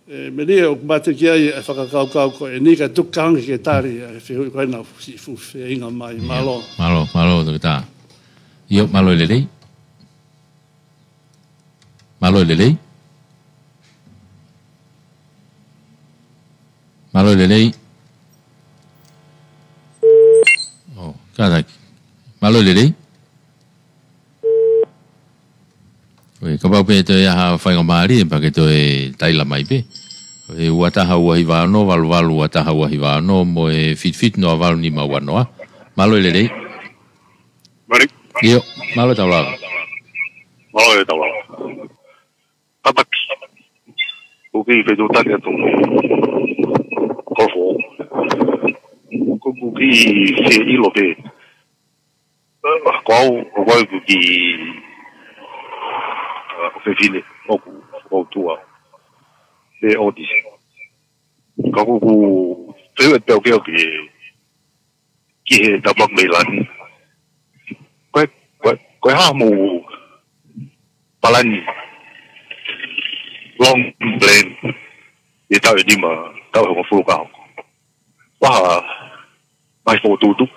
ʻE, Melie ʻoku mate ki ai e fakakaukau ko eni ka tuku ke hanga ke tali, ʻa e fehuʻi ko ena ʻoku siʻi fuʻu feinga mai. Mālō. Mālō, mālō, toketā. ʻIo, mālō e lelei. Mālō e lelei. Mālō e lelei. ʻO, kātaki. Mālō e lelei. ʻOi, kapau pē toe ʻi ai ha faingamālie, pea ke toe taila mai pē. ʻOi, ua taha ua hiva ono, valu valu ua taha ua hiva ono, mo e fitu fitu noa valu nima ua noa. Mālō e lelei. Mari. ʻIo, mālō e tau lava. Mālō e tau lava. Tāpuaki. ʻOku ou kei fetuʻutaki atu. Kofo. ʻOku ou kei fie ʻilo pē. Ko au, ko au ʻoku ou kei, ʻa, ʻo fefine, ʻoku, ʻoku tua. Pē ʻOtisi. Ka ʻoku ou kei fehuʻi atu pē au ki he ki he tāpuaki mei langi. Ko e, ko e, ko e hā hoʻomou palani long plan ʻi he taʻu ʻe nima, taʻu ʻe hongofulu ka hoko. Vaha mai fokotuʻutuʻu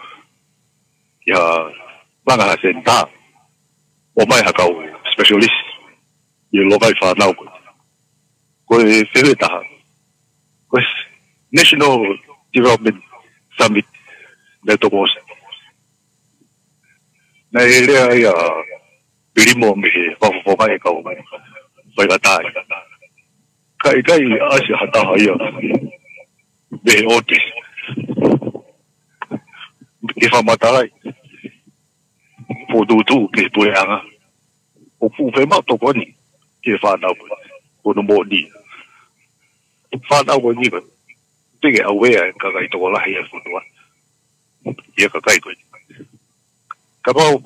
ia, langa ha senitā, ʻomai ha kau specialist ʻi he longaʻi fānau ko ē. Ko e fehuʻi ʻe taha. Ko e National Development Summit naʻe toko ʻosi. Naʻe lea ai ʻa Pilimo mei he fakafofongaʻi e kau faingataʻa. Ka ʻikai ʻasi ha taha ia mei he ʻOtisi ke fakamatalaʻi, fokotuʻutuʻu ki he puleʻanga. ʻOku fiemaʻu tokoni ki he fānau ko ē, ko hono moʻoni. Fānau ko eni ko ē, teʻeki ke aware e kakai tokolahi ʻo e fonua ʻi he kakai ko ē. Kapau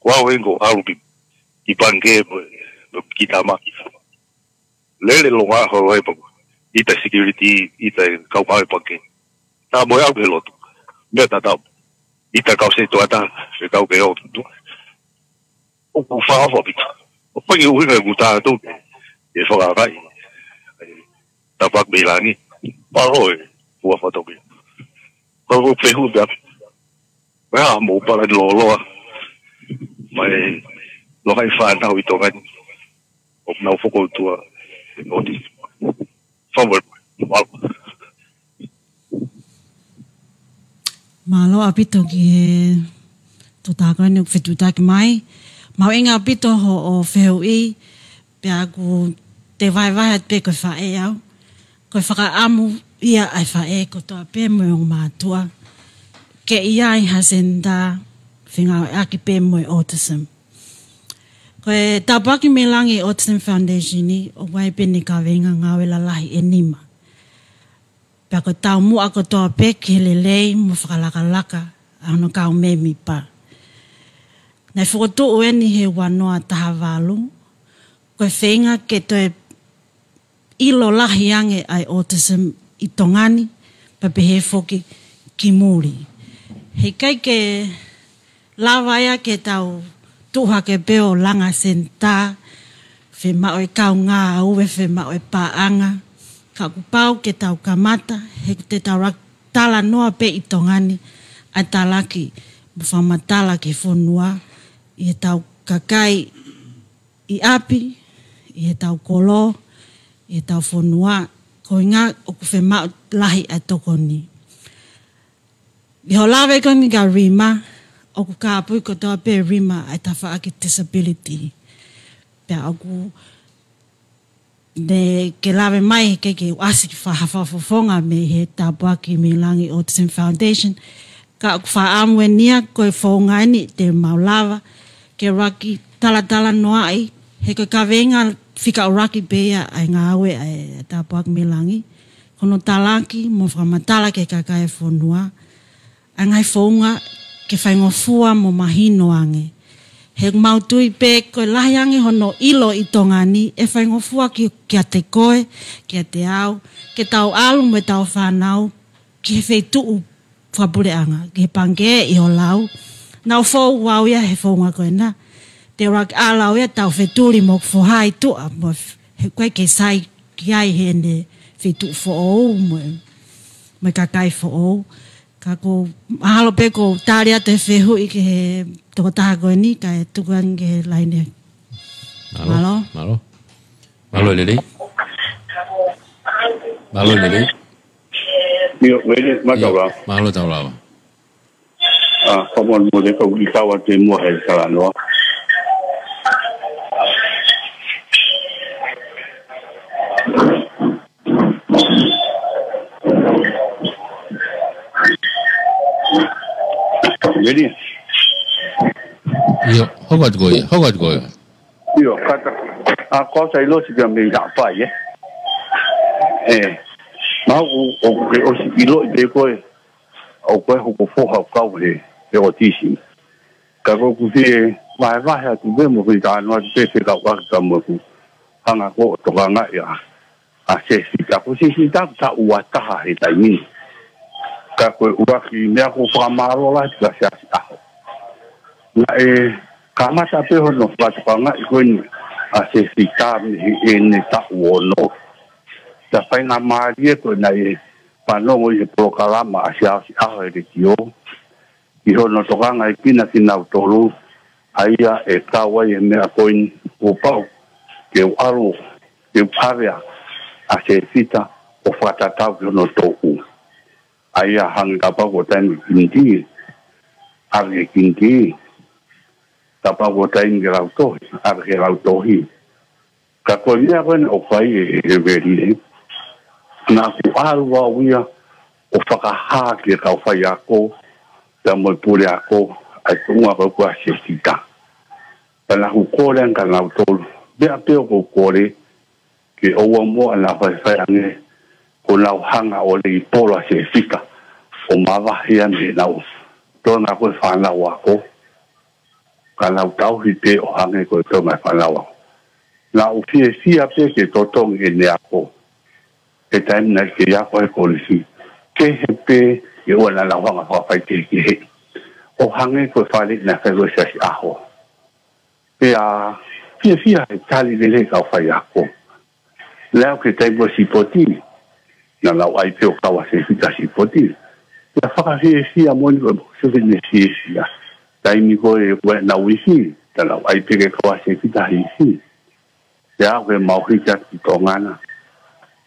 ko au ʻe ʻalu ki, ki pangikē mo, mo e kiʻi tama. Lele longa holo ai pea ʻita security, ʻita e kau ngāue pangikē. Tā mo e ʻalu ki he lotu. Meʻa tatau. ʻIta kau setuata, fekau ke ʻalu ki he lotu. ʻOku fakaʻofoʻofa ʻaupito. ʻOku ʻikai ke ʻuhinga ʻeku tā atu ke, ke fakakaʻi e tāpuaki mei langi. Palo e, ua fatoki. Ko e fehuʻi pē ʻaku. Ko e hā hoʻomou palani lōloa mei he longaʻi fānau ʻi Tonga ni ʻoku nau fokotuʻutuʻu ʻi ʻOtisi? Fāmili, mālō. Mālō ʻaupito ki he toketā ko eni ʻoku fetuʻutaki mai. Mahuʻinga ʻaupito hoʻo fehuʻi, pea ʻoku te vahevahe atu pē ko e faʻē au. Ko e fakaʻamu ia ʻa e faʻē kotoa pē mo e ongo mātuʻa ke ʻi ai ha senitā fengāueʻaki pē mo e autism. Ko e tāpuaki mei langi Autism Foundation ni, ʻoku ʻi ai pē ʻene kaveinga ngāue lalahi ʻe nima. Pea ko e taumuʻa kotoa pē ki he lelei mo fakalakalaka ʻa hono kau mēmipa. Naʻe fokotuʻu eni he ua noa taha valu, ko e feinga ke toe ʻilo lahi ange ʻa e autism ʻi Tonga ni, pea pehē foki ki muli. Heʻikai ke lava ia ke tau tuʻu hake pē ʻo langa senitā, fiemaʻu e kau ngāue, fiemaʻu e paʻanga. Ka kuo pau ke tau kamata, he te tau lak-, talanoa pē ʻi Tonga ni, ʻa e talaki mo fakamatala ki he fonua, ʻi heʻetau kakai ʻi ʻapi, ʻi heʻetau kolo, ʻi heʻetau fonua, ko e ʻuhinga ʻoku fiemaʻu lahi ʻa e tokoni. ʻI hoʻo lave ko eni kia Rima, ʻoku kāpui kotoa pē Rima ʻa e tafaʻaki disability. Pea ʻoku ne ke lave mai he ʻikai ke u ʻasi ki ha fakafofonga mei he tāpuaki mei langi Autism Foundation. Ka ʻoku fakaʻamu eni ia ko e founga eni te mau lava ke ʻuluaki talatalanoaʻi, he ko e kaveinga fika ʻuluaki pē ia ʻa e ngāue ʻa e tāpuaki mei langi, ko hono talaki mo fakamatala ki he kakai e fonua ʻa e ngaahi founga ke faingofua mo mahino ange. He ʻoku mau tui pē ko e lahi ange hono ʻilo ʻi Tonga ni ʻe faingofua ki, kiate koe, kiate au, ke tau ʻalu mo ʻetau fānau ki he feituʻu fakapuleʻanga, ki he pangikē ʻi Holau. Naʻa nau fou au ia he founga ko ena. Te ʻuluaki ʻalu au ia ʻo tau fetuli mo hoku foha ʻi tuʻa, mo f-, he ʻoku ʻikai ke sai ki ai heʻene feituʻu foʻou mo, mo e kakai foʻou. Ka ʻoku mahalo pē ʻoku ou tali atu e fehuʻi ki he tokotaha ko eni, kae tuku ange ki he laine. Mālō. Mālō. Mālō. Mālō e lelei. Mālō e lelei. ʻIo, Veli, mālō. ʻIo, taulava. Mālō taulava. ʻA, fakamolemole, ka ʻoku ʻikai ke u ʻi ai he talanoa. Veli. ʻIo, hoko atu koe, hoko atu koe. ʻIo, kātaki. ʻA, ko au sai losi ka mei Haʻapai, ē. ʻE, mau ʻoku, ʻoku ke ʻosi ʻiloʻi pē koe, ʻoku ʻi ai hoku foha ʻoku kau he, he autism. Ka ko ʻeku fie vahevahe atu pē mo fie talanoa atu pē fekauʻaki mo ʻeku hanga ko ē ʻo tokangaʻi ʻa, ʻa Sefita. Ko Sefita ʻoku taʻu ua taha he taimi ni. Ka ko e ʻuluaki meʻa ʻoku ou fakamālō lahi ki he Siasi ʻAho. Naʻe kamata pē hono fakatokangaʻi ko eni ʻa Sefita mei heʻene taʻu ono. Ko e faingamālie ko ē naʻe fanongo ʻi he polokalama ʻa e Siasi ʻAho he letiō, ʻi hono tokangaʻi pina kinautolu, ʻa ia ʻe kau ai e meʻa ko eni, kuo pau ke u ʻalu, ke u ʻave ʻa Sefita ʻo fakatatau ki hono toʻu. ʻA ia hangē kapau ko e taimi kinitī, ʻave ki he kinitī, kapau ko e taimi ke lautohi, ʻave ki he lautohi. Ka ko e meʻa ko ena ʻoku fai ʻe, ʻe Veli, naʻa ku ʻalu au ia ʻo fakahā ki he kau faiako, pea mo e puleako, ʻa e tuʻunga ko ē ʻa Sefita. Pea naʻa ku kole ange kia nautolu, meʻa pē ʻoku ou kole, ke ʻoua muʻa naʻa faifai ange, ko ʻenau hanga ʻo lei polo ʻa Sefita, ʻo mavahe ia mei heʻenau toenga ko ē fānau ako, ka nau tauhi pē ʻo hangē ko e toenga e fānau ako. Naʻa ku fiefia pē ke totongi ʻene ako. He taimi naʻe kei ako he kolisi, kehe pē ʻi he ʻoua naʻa nau hanga fakafaikehekeheʻi. ʻO hangē ko e fale naʻe fai ko ē Siasi ʻAho. Pea fiefia he tali lelei e kau faiako. Naʻe aʻu ki he taimi ko ē sipoti, naʻa nau ʻai pē ʻo kau ʻa Sefita sipoti. Pea fakafiefia moʻoni ko e moʻoni ʻene fiefia. Taimi ko ē ʻoku ʻi ai ʻenau ifi, naʻa nau ʻai pē ke kau ʻa Sefita he ifi. Pea aʻu ki heʻemau hiki atu ki Tonga na,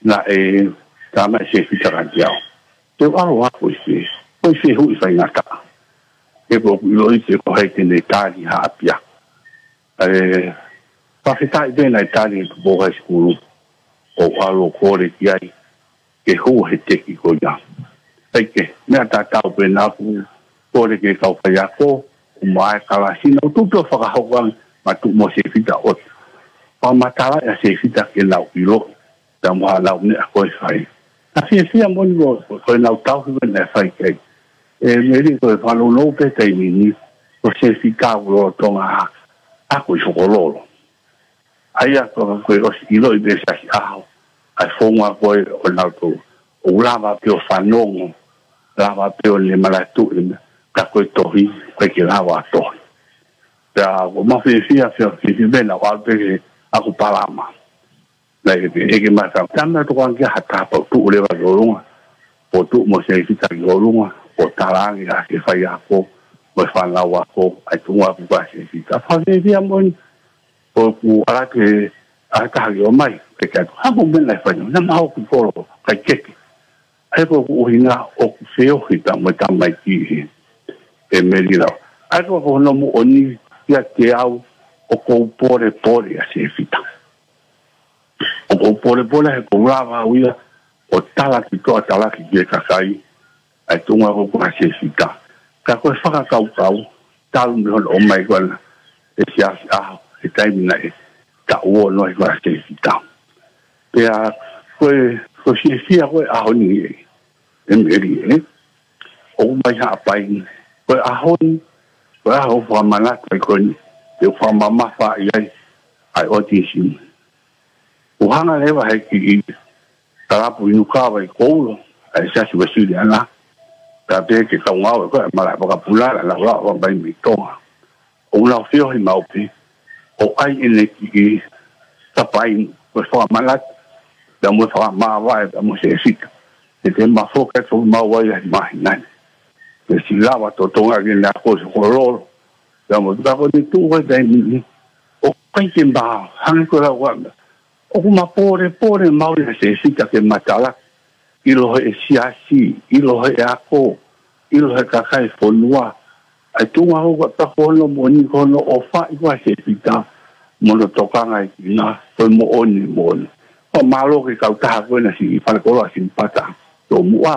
naʻe talamai ʻe Sefita kiate au, te u ʻalu ʻo ako ʻi fē? Ko e fehuʻi faingataʻa. He ʻoku ou ʻiloʻi pē ko hai te ne tali ha ʻapiako. ʻE, fakafetaʻi pē naʻe tali ʻe Tupou High School, ʻo u ʻalu ʻo kole ki ai ke hū he teki ko ia. ʻAi ke, meʻa tatau pē naʻa ku kole ki he kau faiako, ʻo mai kalasi, naʻa ku tuʻu pē ʻo fakahoko ange, ma tuʻu mo Sefita ʻo fakamatalaʻi ʻa Sefita ke nau ʻilo, pea mo haʻanau meʻa ko ē fai. Naʻe fiefia moʻoni ko, ko, ko ʻenau tauhi ko ē naʻe fai ki ai. ʻE, Meli, ko e fakanounou pē taimi ni, ko Sefita ʻoku lolotonga ako ʻi Sokololo. ʻA ia ko, ko e ʻosi ʻiloʻi pē Siasi ʻAho, ʻa e founga ko ē ʻo nautolu. ʻOku lava pē ʻo fanongo, lava pē ʻo ne manatuʻi, ka ko e tohi, ʻoku ʻikai ke lava ʻo tohi. Pea ʻoku mau fiefia, fie, fiefia pē naʻa ku ʻalu pē ke ako palama. Naʻe ʻeke, ʻeke mai ka, tā meʻa tokanga ki ha taha pea u tuʻu leva ki ʻolunga, ʻo tuʻu mo Sefita ki ʻolunga, ʻo talaange ʻa e faiako, mo e fānau ako, ʻa e tuʻunga ko ē ʻa Sefita. Fakafiefia moʻoni, ʻoku ʻalu atu ʻa e taha ke ʻomai, ʻeke atu, hā mo e meʻa naʻe fai, naʻa mau ʻoku polo, kae kehe. ʻA ia ko ʻeku ʻuhinga ʻoku feohi pea mo e tamaiki ʻi he, ʻe Meli lau. ʻA ia ko hono moʻoni kiate au ʻoku ou polepole ʻa Sefita. ʻOku ou polepole he ʻoku ou lava au ia ʻo talaki toʻa talaki ki he kakai, ʻa e tuʻunga ko ē ʻa Sefita. Ka ko e fakakaukau, talu mei hono ʻomai ko ena, he Siasi ʻAho, he taimi naʻe taʻu ono ai ko ē ʻa Sefita. Pea ko e, ko e fiefia ko ē ʻaho ni ē, ʻEmeli ē, ʻoku ʻomai Haʻapai ni. Ko e ʻaho ni, ko e ʻaho ʻoku fakamanatu ai ko eni, ʻoku fakamamafaʻi ai ʻa e ʻOtisimi. ʻOku hanga leva he kiʻi kalapu inu kava ʻi Koulo, ʻa e Siasi Uēsiliana, pea pehē ki he kau ngāue ko ē ʻa e malaʻe fakapuna, naʻa nau lava ʻo ʻomai mei Tonga. ʻOku nau feohi maʻu pē, ʻo ʻai ʻene kiʻi kapai, ko e fakamanatu, pea mo e fakamāvae, pea mo Sefita. He te ma foki atu ʻo maʻu ai ʻa e māhina ni. Pea siʻi lava totongi ke ne ako ʻi Sokololo. Pea mo tuka ko eni tuʻu ai taimi ni. ʻOku ʻikai ke ma hangē ko e lau ʻa ʻoku ma pōlepole maʻu ʻia Sefita ke ma talaki, ʻilo ʻe he siasi, ʻilo ʻe he ako, ʻilo ʻe he kakai e fonua. ʻA e tuʻunga hoko ʻa e pako hono moʻoni ko hono ʻofaʻi ko ē ʻa Sefita mo hono tokangaʻi kinaua, ko e moʻoni, moʻoni. Fakamālō ki he kautaha ko ē naʻe siʻi falekoloa siʻi pata tomuʻa,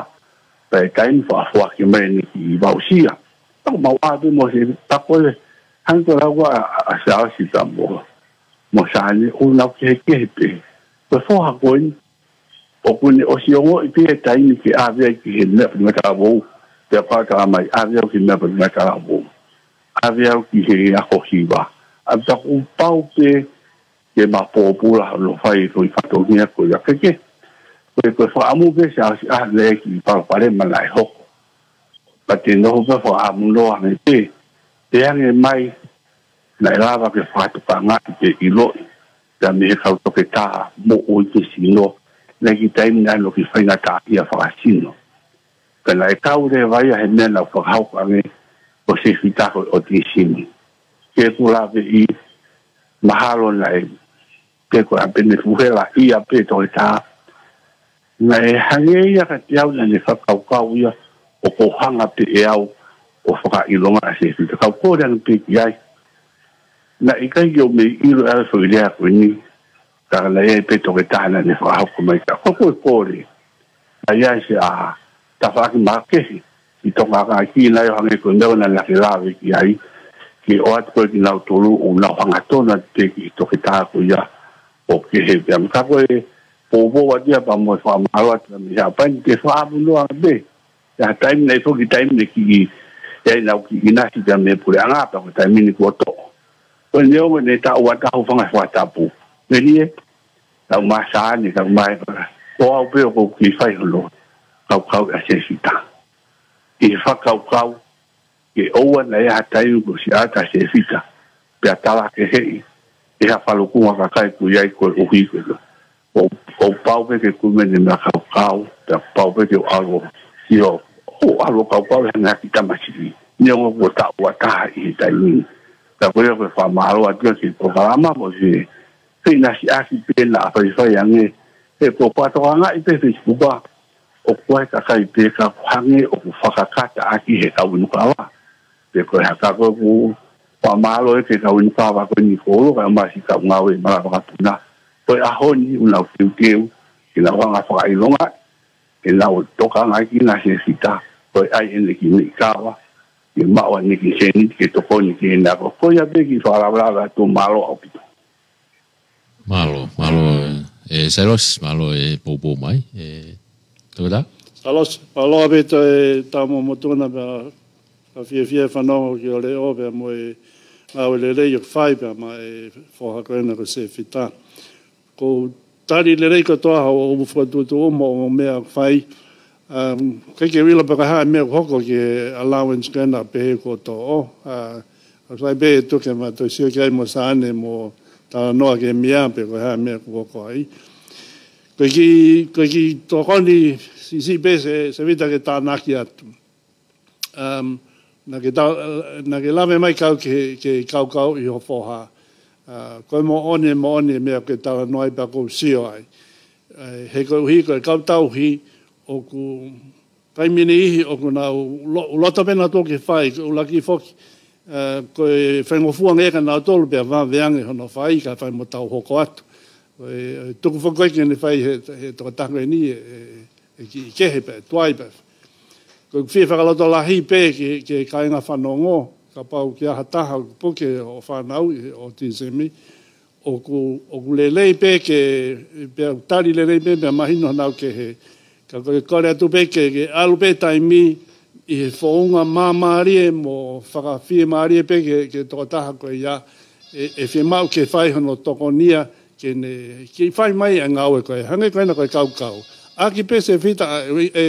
pea ʻi he taimi fakafoaki mai ʻene kiʻi voucher. Pea ʻoku mau ʻā pē mo Sefita ko ē, hangē ko e lau ʻa, ʻa, ʻa Siaosi pea mo, mo Sane, ʻoku nau kehekehe pē. Ko e foha ko eni, ʻoku ne ʻosi ongoʻi pē ʻa e taimi ke ʻave ai ki he meʻa faʻahinga talavou, pea pau talamai, ʻave au ki he meʻa faʻahinga talavou. ʻAve au ki he ako hiva. ʻA ia ʻoku pau pē ke ma pōpula hono fai e foʻi fatongia ko ia kehe. Ko e, ko e fakaʻamu pē Siaosi ʻa e lea ki he palopalema naʻe hoko. Pea te nofo pē fakaʻamu noa ange pē, te ange mai, naʻe lava ke fakatokangaʻi pe ʻiloʻi, pea mei he kau toketā moʻui ke sino, naʻe ʻi ai e taimi naʻe ʻi ai hono kiʻi faingataʻaʻia fakasino. Ka naʻe kau leva ia he meʻa naʻe fakahoko ange ko Sefita ko e ʻOtisimi. Ke ʻoku laveʻi mahalo naʻe, pe ko e ʻa pē ne fuhela ia pē toketā. Naʻe hangē ia kiate au naʻa ne fakakaukau ia ʻoku ou hanga pē ʻe au ʻo fakaʻilonga ʻa Sefita. Kau kole ange pē ki ai. Naʻe ʻikai ke u mei ʻilo ʻe au e foʻi lea ko eni. Ka naʻe ʻi ai pē toketā naʻa ne fakahoko mai ka ko e kole. ʻA ia ʻi he ʻa tafaʻaki makehe, ʻi Tonga ka ki nai ʻo hangē ko e meʻa naʻa ke lave ki ai, ke ʻoatu ko ē kinautolu ʻoku nau hangatonu atu pē ki he toketā ko ia ʻo kehe pē. Ka ko e poupou atu ia pea mo e fakamālō atu mei Haʻapai ni ke fakaʻamu noa pē. ʻI he taimi naʻe foki taimi naʻe kiʻi, ʻi ai ʻenau kiʻi ʻinasi pea mei he puleʻanga pea ko e taimi ni kuo toʻo. Ko e neongo ʻene taʻu ua taha ʻo fanga fakatapu. Meli ē, tau masani, tau mai, ko au pē ʻoku ou kiʻi fai hono kaukau ʻa Sefita. ʻI he fakakaukau, ke ʻoua naʻa ʻi ai ha taimi kuo ʻosi ʻata ʻa Sefita, pea talakeheʻi ʻe ha falukunga kakai ko ia ʻi he ʻuhi ko ia. ʻOku, ʻoku pau pē ke kumi ʻene meʻa kaukau, pea pau pē ke ʻalu ʻo sio, ʻo ʻalu ʻo kaukau ʻi he ngaahi tamasiʻi. Neongo kuo taʻu ua taha ʻi he taimi ni. Ka ko ia ko e fakamālō atu ki he polokalama mo e feʻinasiʻaki pē naʻa faifai ange, he ko e fakatokangaʻi pē Facebook ʻoku ʻi ai e kakai pē ka hangē ʻoku fakakata ʻaki he kau inu kava. Pe ko e hā ka ko ʻeku fakamālō ē ki he kau inu kava ko eni Koulo kae ʻumaʻā siʻi kau ngāue malaʻe vakapuna. Ko e ʻaho ni ʻoku nau teuteu ke nau hanga ʻo fakaʻilonga, ke nau tokangaʻi kinaua ʻa Sefita, ko e ʻai ʻene kiʻi meʻi kava, ke maʻu ʻene kiʻi sēniti ke tokoni ki heʻene ako. Ko ia pē e kiʻi fakalavelave atu, mālō ʻaupito. Mālō, mālō, ē, Sailosi, mālō e poupou mai, ē, Toketā? Sailosi, mālō ʻaupito e tau mo motuna pea, pea fiefia e fanongo ki hoʻo leʻo pea mo e ngāue lelei ʻoku fai pea maʻa e foha ko ena ko Sefita. ʻOku tali lelei kotoa hoʻo fokotuʻutuʻu mo e meʻa ʻoku fai. Um, ʻikai ke u ʻilo pe ko e hā e meʻa ʻoku hoko ki he allowance ko ena pehē kuo toʻo. Uh, ʻoku sai pē ʻe tuku ke ma toe sio ki ai mo Sane mo talanoa ki he meʻa pe ko e hā e meʻa ʻoku hoko ai. Ko e kiʻi, ko e kiʻi tokoni siʻisiʻi pē Se, Sefita ke tānaki atu. Um, naʻa ke ta-, naʻa ke lave mai kau ke, ke kaukau ʻi ho foha. Uh, ko e moʻoni, moʻoni e meʻa ke talanoa ai pea ʻoku ou sio ai. Uh, he koeʻuhi ko e kau tauhi ʻoku taimi ʻe niʻihi ʻoku nau lo-, loto pē nautolu ke fai, ko e ʻuluaki foki. Uh, ko e faingofua ange kia nautolu pea vave ange hono fai kae fai mo tau hoko atu. Ko e, e tuku foki ko ē ke ne fai he, he tokotaha ko eni, e, e, e kiʻi kehe pē, tuai pē. Ko e fie fakalotolahi pē ki he, ki he kāinga fanongo, kapau ke ʻi ai ha taha ʻoku puke hoʻo fānau ʻi he autism, ʻoku, ʻoku lelei pē ke, pea tali lelei pē, pea mahino honau kehe. Ka ko e kole atu pē ke, ke ʻalu pē taimi ʻi he founga māmālie mo fakafiemālie pē ki he, ki he tokotaha ko ia, ʻe, ʻe fiemaʻu ke fai hono tokonia ke ne, ke fai mai ʻa e ngāue ko ē. Hangē ko ena ko e kaukau. ʻAki pē Sefita, ʻa, ʻe, ʻe,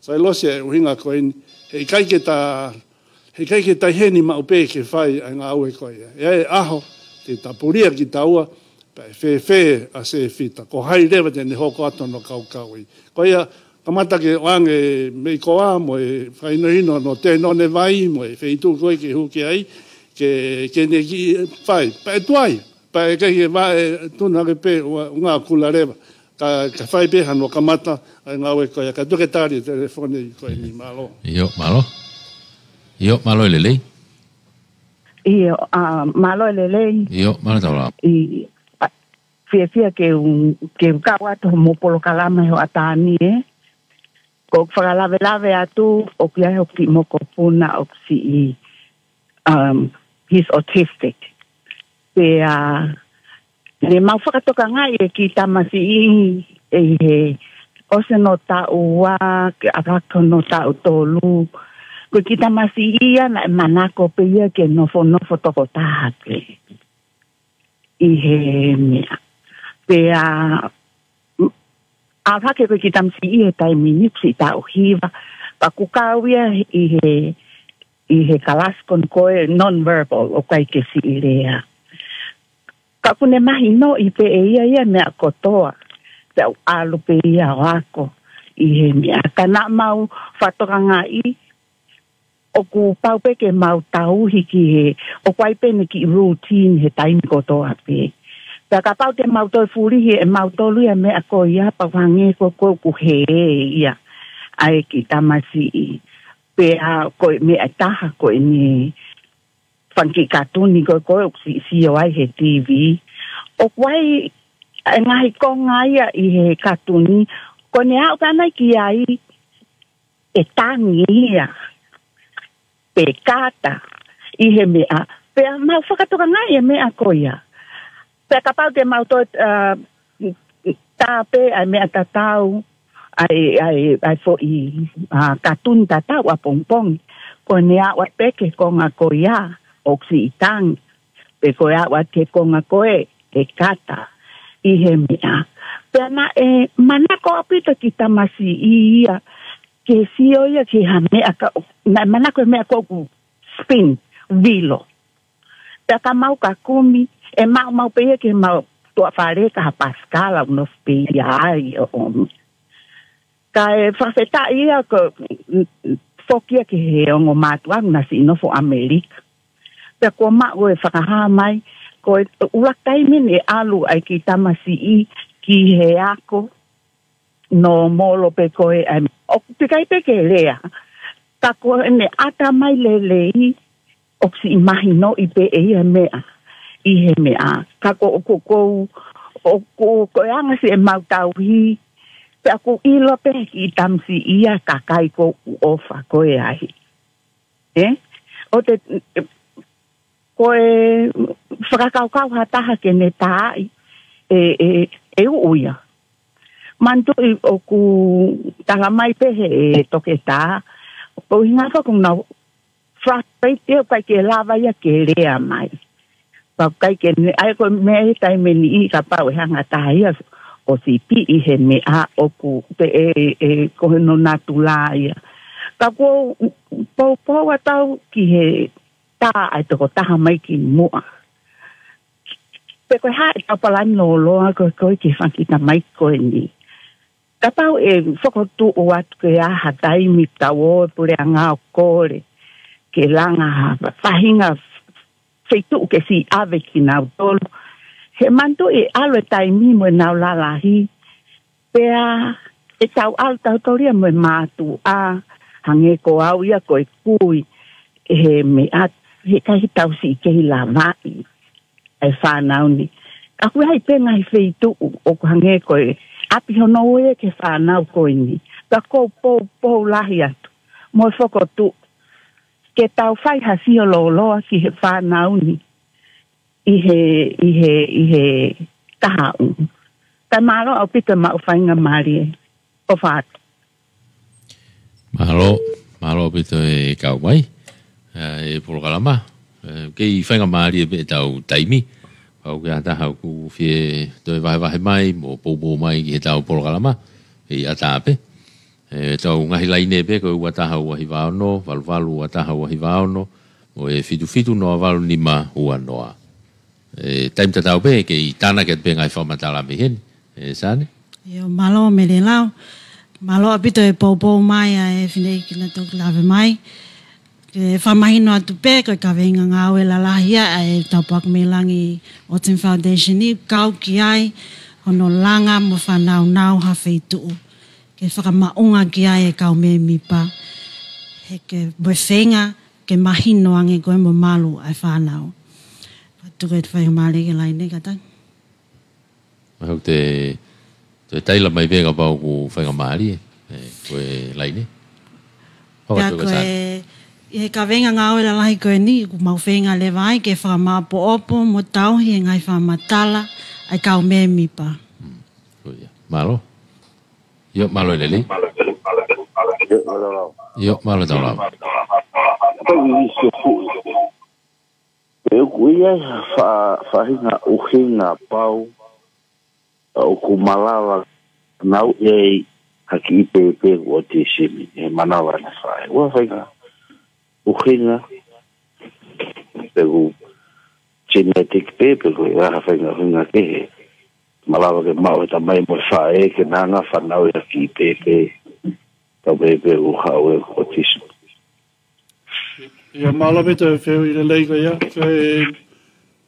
Sailosi, ʻa e ʻuhinga ko eni, heʻikai ke ta, heʻikai ke ta ʻi heni maʻu pē ke fai ʻa e ngāue ko ia. ʻE, ʻe ʻaho, te ta pulia kitaua, pea ʻe fēfē ʻa Sefita, ko hai leva te ne hoko atu hono kaukauʻi. Ko ia, kamata ke ʻoange mei koā mo e fakahinohino hono tēnone vai mo e feituʻu ko ē ke hū ki ai, ke, ke ne kiʻi fai. Pea ʻe tuai, pea ʻe ʻikai ke vaʻe tuna ke pē ua, ʻunga kula leva. Ka, ka fai pē hano kamata ʻa e ngāue ko ia, ka tuku ke tali e telefoni ko eni. Mālō. ʻIo, mālō. ʻIo, mālō e lelei. ʻIo, ʻa, mālō e lelei. ʻIo, mālō e taulā. ʻI, ʻa, fiefia ke u, ke u kau atu mo e polokalama ʻa e Hoʻatā ni, ē. Ko e fakalavelave atu, ʻoku ʻi ai hoku kiʻi mokopuna ʻoku siʻi, um, he's autistic. Pea, ne mau fakatokangaʻi e kiʻi tamasiʻi ʻi he ʻosi hono taʻu ua, ke ʻalu hake hono taʻu tolu. Ko e kiʻi tamasiʻi ia naʻe manako pē ia ke nofonofo tokotaha pē ʻi he meʻa. Pea, m-, ʻalu hake ko e kiʻi tamasiʻi he taimi ni ʻoku siʻi taʻu hiva. Pea ʻoku kau ia ʻi he, ʻi he kalasi ko eni ko e non-verbal, ʻoku ʻikai ke siʻi lea. Ka ʻoku ne mahinoʻi pē ʻe ia ia e meʻa kotoa. Pea ʻoku ʻalu pē ia ʻo ako ʻi he meʻa. Ka naʻa mau fakatokangaʻi, ʻoku pau pē ke mau tauhi ki he, ʻoku ʻi ai pē ʻene kiʻi routine he taimi kotoa pē. Pea kapau te mau toe fulihi ʻe mautolu ia e meʻa ko ia, pea ʻoku hangē ko, ko ʻoku hē ia ʻa e kiʻi tamasiʻi. Pea ko e meʻa ʻe taha ko eni fanga kiʻi katuni ko ē ʻoku siʻi sio ai he TV. ʻOku ʻi ai e ngaahi konga ia ʻi he katuni, ko ʻene aʻu pē ʻana ki ai ʻe tangi ia, pe kata ʻi he meʻa. Pea mau fakatokangaʻi e meʻa ko ia. Pea kapau te mau toe, ā, tā pē ʻa e meʻa tatau, ʻa e, ʻa e, ʻa e foʻi, ā, katuni tatau ʻapongipongi. Ko ʻene aʻu pē ki he konga ko ia, ʻoku siʻi tangi. Pe ko e aʻu ki he konga ko ē, ʻe kata ʻi he meʻa. Pea naʻe manako ʻaupito e kiʻi tamasiʻi ia, ke sio ia ki ha meʻa ka, naʻe manako e meʻa ko ē ʻoku spin, vilo. Pea ka mau ka kumi, ʻe maumau pē ia ki heʻemau tuʻa fale ka ha pasikala ʻoku nofo pē ia ai ʻo ʻomi. Kae fakafetaʻi ia ko, mm, mm, foki ia ki he ongo mātuʻa ʻoku na siʻi nofo ʻAmelika. Pea kuo maʻu e fakahā mai, ko e ʻuluaki taimi ʻe ʻalu ai e kiʻi tamasiʻi ki he ako, nōmolo pē ko ē, ʻa e, ʻoku ʻikai pē ke lea. Ka ko ʻene ʻatamai lelei, ʻoku siʻi mahinoʻi pē ʻe ia e meʻa, ʻi he meʻa. Ka ko, ko, ko, ʻoku, ko e anga siʻemau tauhi, pea ʻoku ʻilo pē ʻe he kiʻi tamasiʻi ia e kakai ʻoku ʻofa ko ē ai. Ē? ʻO te, ko e fakakaukau ha taha ke ne taaʻi, ʻe, ʻe, ʻe uʻu ia. Manatuʻi ʻoku tala mai pē ʻe he toketā, ko e ʻuhinga foki ʻoku nau frustrate ia ʻoku ʻikai ke lava ia ke lea mai. Pea ʻoku ʻikai ke ne, ʻa ia ko e meʻa he taimi ni kapau ʻe hanga ha taha ia ʻo sipiʻi he meʻa ʻoku pē ʻe, ʻe, ko hono natula ia. Ka ʻoku ou poupou atu au ki he tā ʻa e tokotaha mai ki muʻa. Pe ko e hā ʻetau palani lōloa ko ē ki he fanga kiʻi tamai ko eni. Kapau ʻe fokotuʻu atu ke ʻi ai ha taimi tau ō he puleʻanga ʻo kole ke langa ha faʻahinga feituʻu ke siʻi ʻave kinautolu. He manatuʻi ʻe ʻalu e taimi mo ʻenau lalahi. Pea ʻe tau ʻalu tautolu ia mo e mātuʻa, hangē ko au ia ko e kui, he meʻa, heʻikai ke tau siʻi kei lavaʻi ʻa e fānau ni. Ka ʻoku ʻi ai pē ngaahi feituʻu ʻoku hangē ko e ʻapi hono ue ki he fānau ko eni. Ka ʻoku ou poupou lahi atu mo e fokotuʻu ke tau fai ha sio lōloa ki he fānau ni ʻi he, ʻi he, ʻi he taha ʻu. Kae mālō ʻaupito e maʻu faingamālie. ʻOfa atu. Mālō, mālō ʻaupito e kau mai ʻa e polokalama. ʻE, kei faingamālie pē ʻetau taimi. Pau ke ʻi ai ha taha ʻoku fie toe vahevahe mai, mo poupou mai ki heʻetau polokalama. ʻE, ʻi ʻata pē. ʻE, ʻetau ngaahi laine pē ko e ua taha ua hiva ono, valu valu ua taha ua hiva ono, mo e fitu fitu noa valu nima ua noa. ʻE, taimi tatau pē, kei tānaki atu pē ngaahi fakamatala mei heni. ʻE, Sane? ʻIo, mālō Melelau. Mālō ʻaupito e poupou mai ʻa e fineʻeiki naʻe toki lave mai. Ke fakamahino atu pē, ko e kaveinga ngāue lalahi ia ʻa e Tāpuaki mei Langi Autism Foundation ni, kau ki ai hono langa mo fānaunau ha feituʻu ke fakamaʻunga ki ai e kau mēmipa. He ko e feinga ke mahino ange ko e mo malu ʻa e fānau. Tuku e faingamālie ki he laine, kātaki. Mahalo te, te taila mai pē kapau ʻoku faingamālie, ʻe, ko e laine. Pea ko e, ʻi he kaveinga ngāue lalahi ko eni, ʻoku mau feinga leva ai ke fakamāʻopoʻopo mo tauhi e ngaahi fakamatala ʻa e kau mēmipa. Ko ia. Mālō. ʻIo, mālō e lelei. ʻIo, mālō e tau lava. Pe ʻoku ʻi ai ha faʻahinga ʻuhinga pau ʻoku malava ke nau ʻei ha kiʻi pēpē ʻoku ʻotisimi he manava ʻene faʻē. ʻOku ʻi ai ha faʻahinga ʻuhinga pe ʻoku genetic pē pe ʻoku ʻi ai ha faʻahinga ʻuhinga kehe. Malava ke maʻu he tamai mo e faʻē ke nau hanga ʻo fanauʻi ha kiʻi pēpē. Kau pēpē ʻoku haʻu ʻe ʻotisimi. ʻIo, mālō ʻaupito e fehuʻi lelei ko ia. Ko e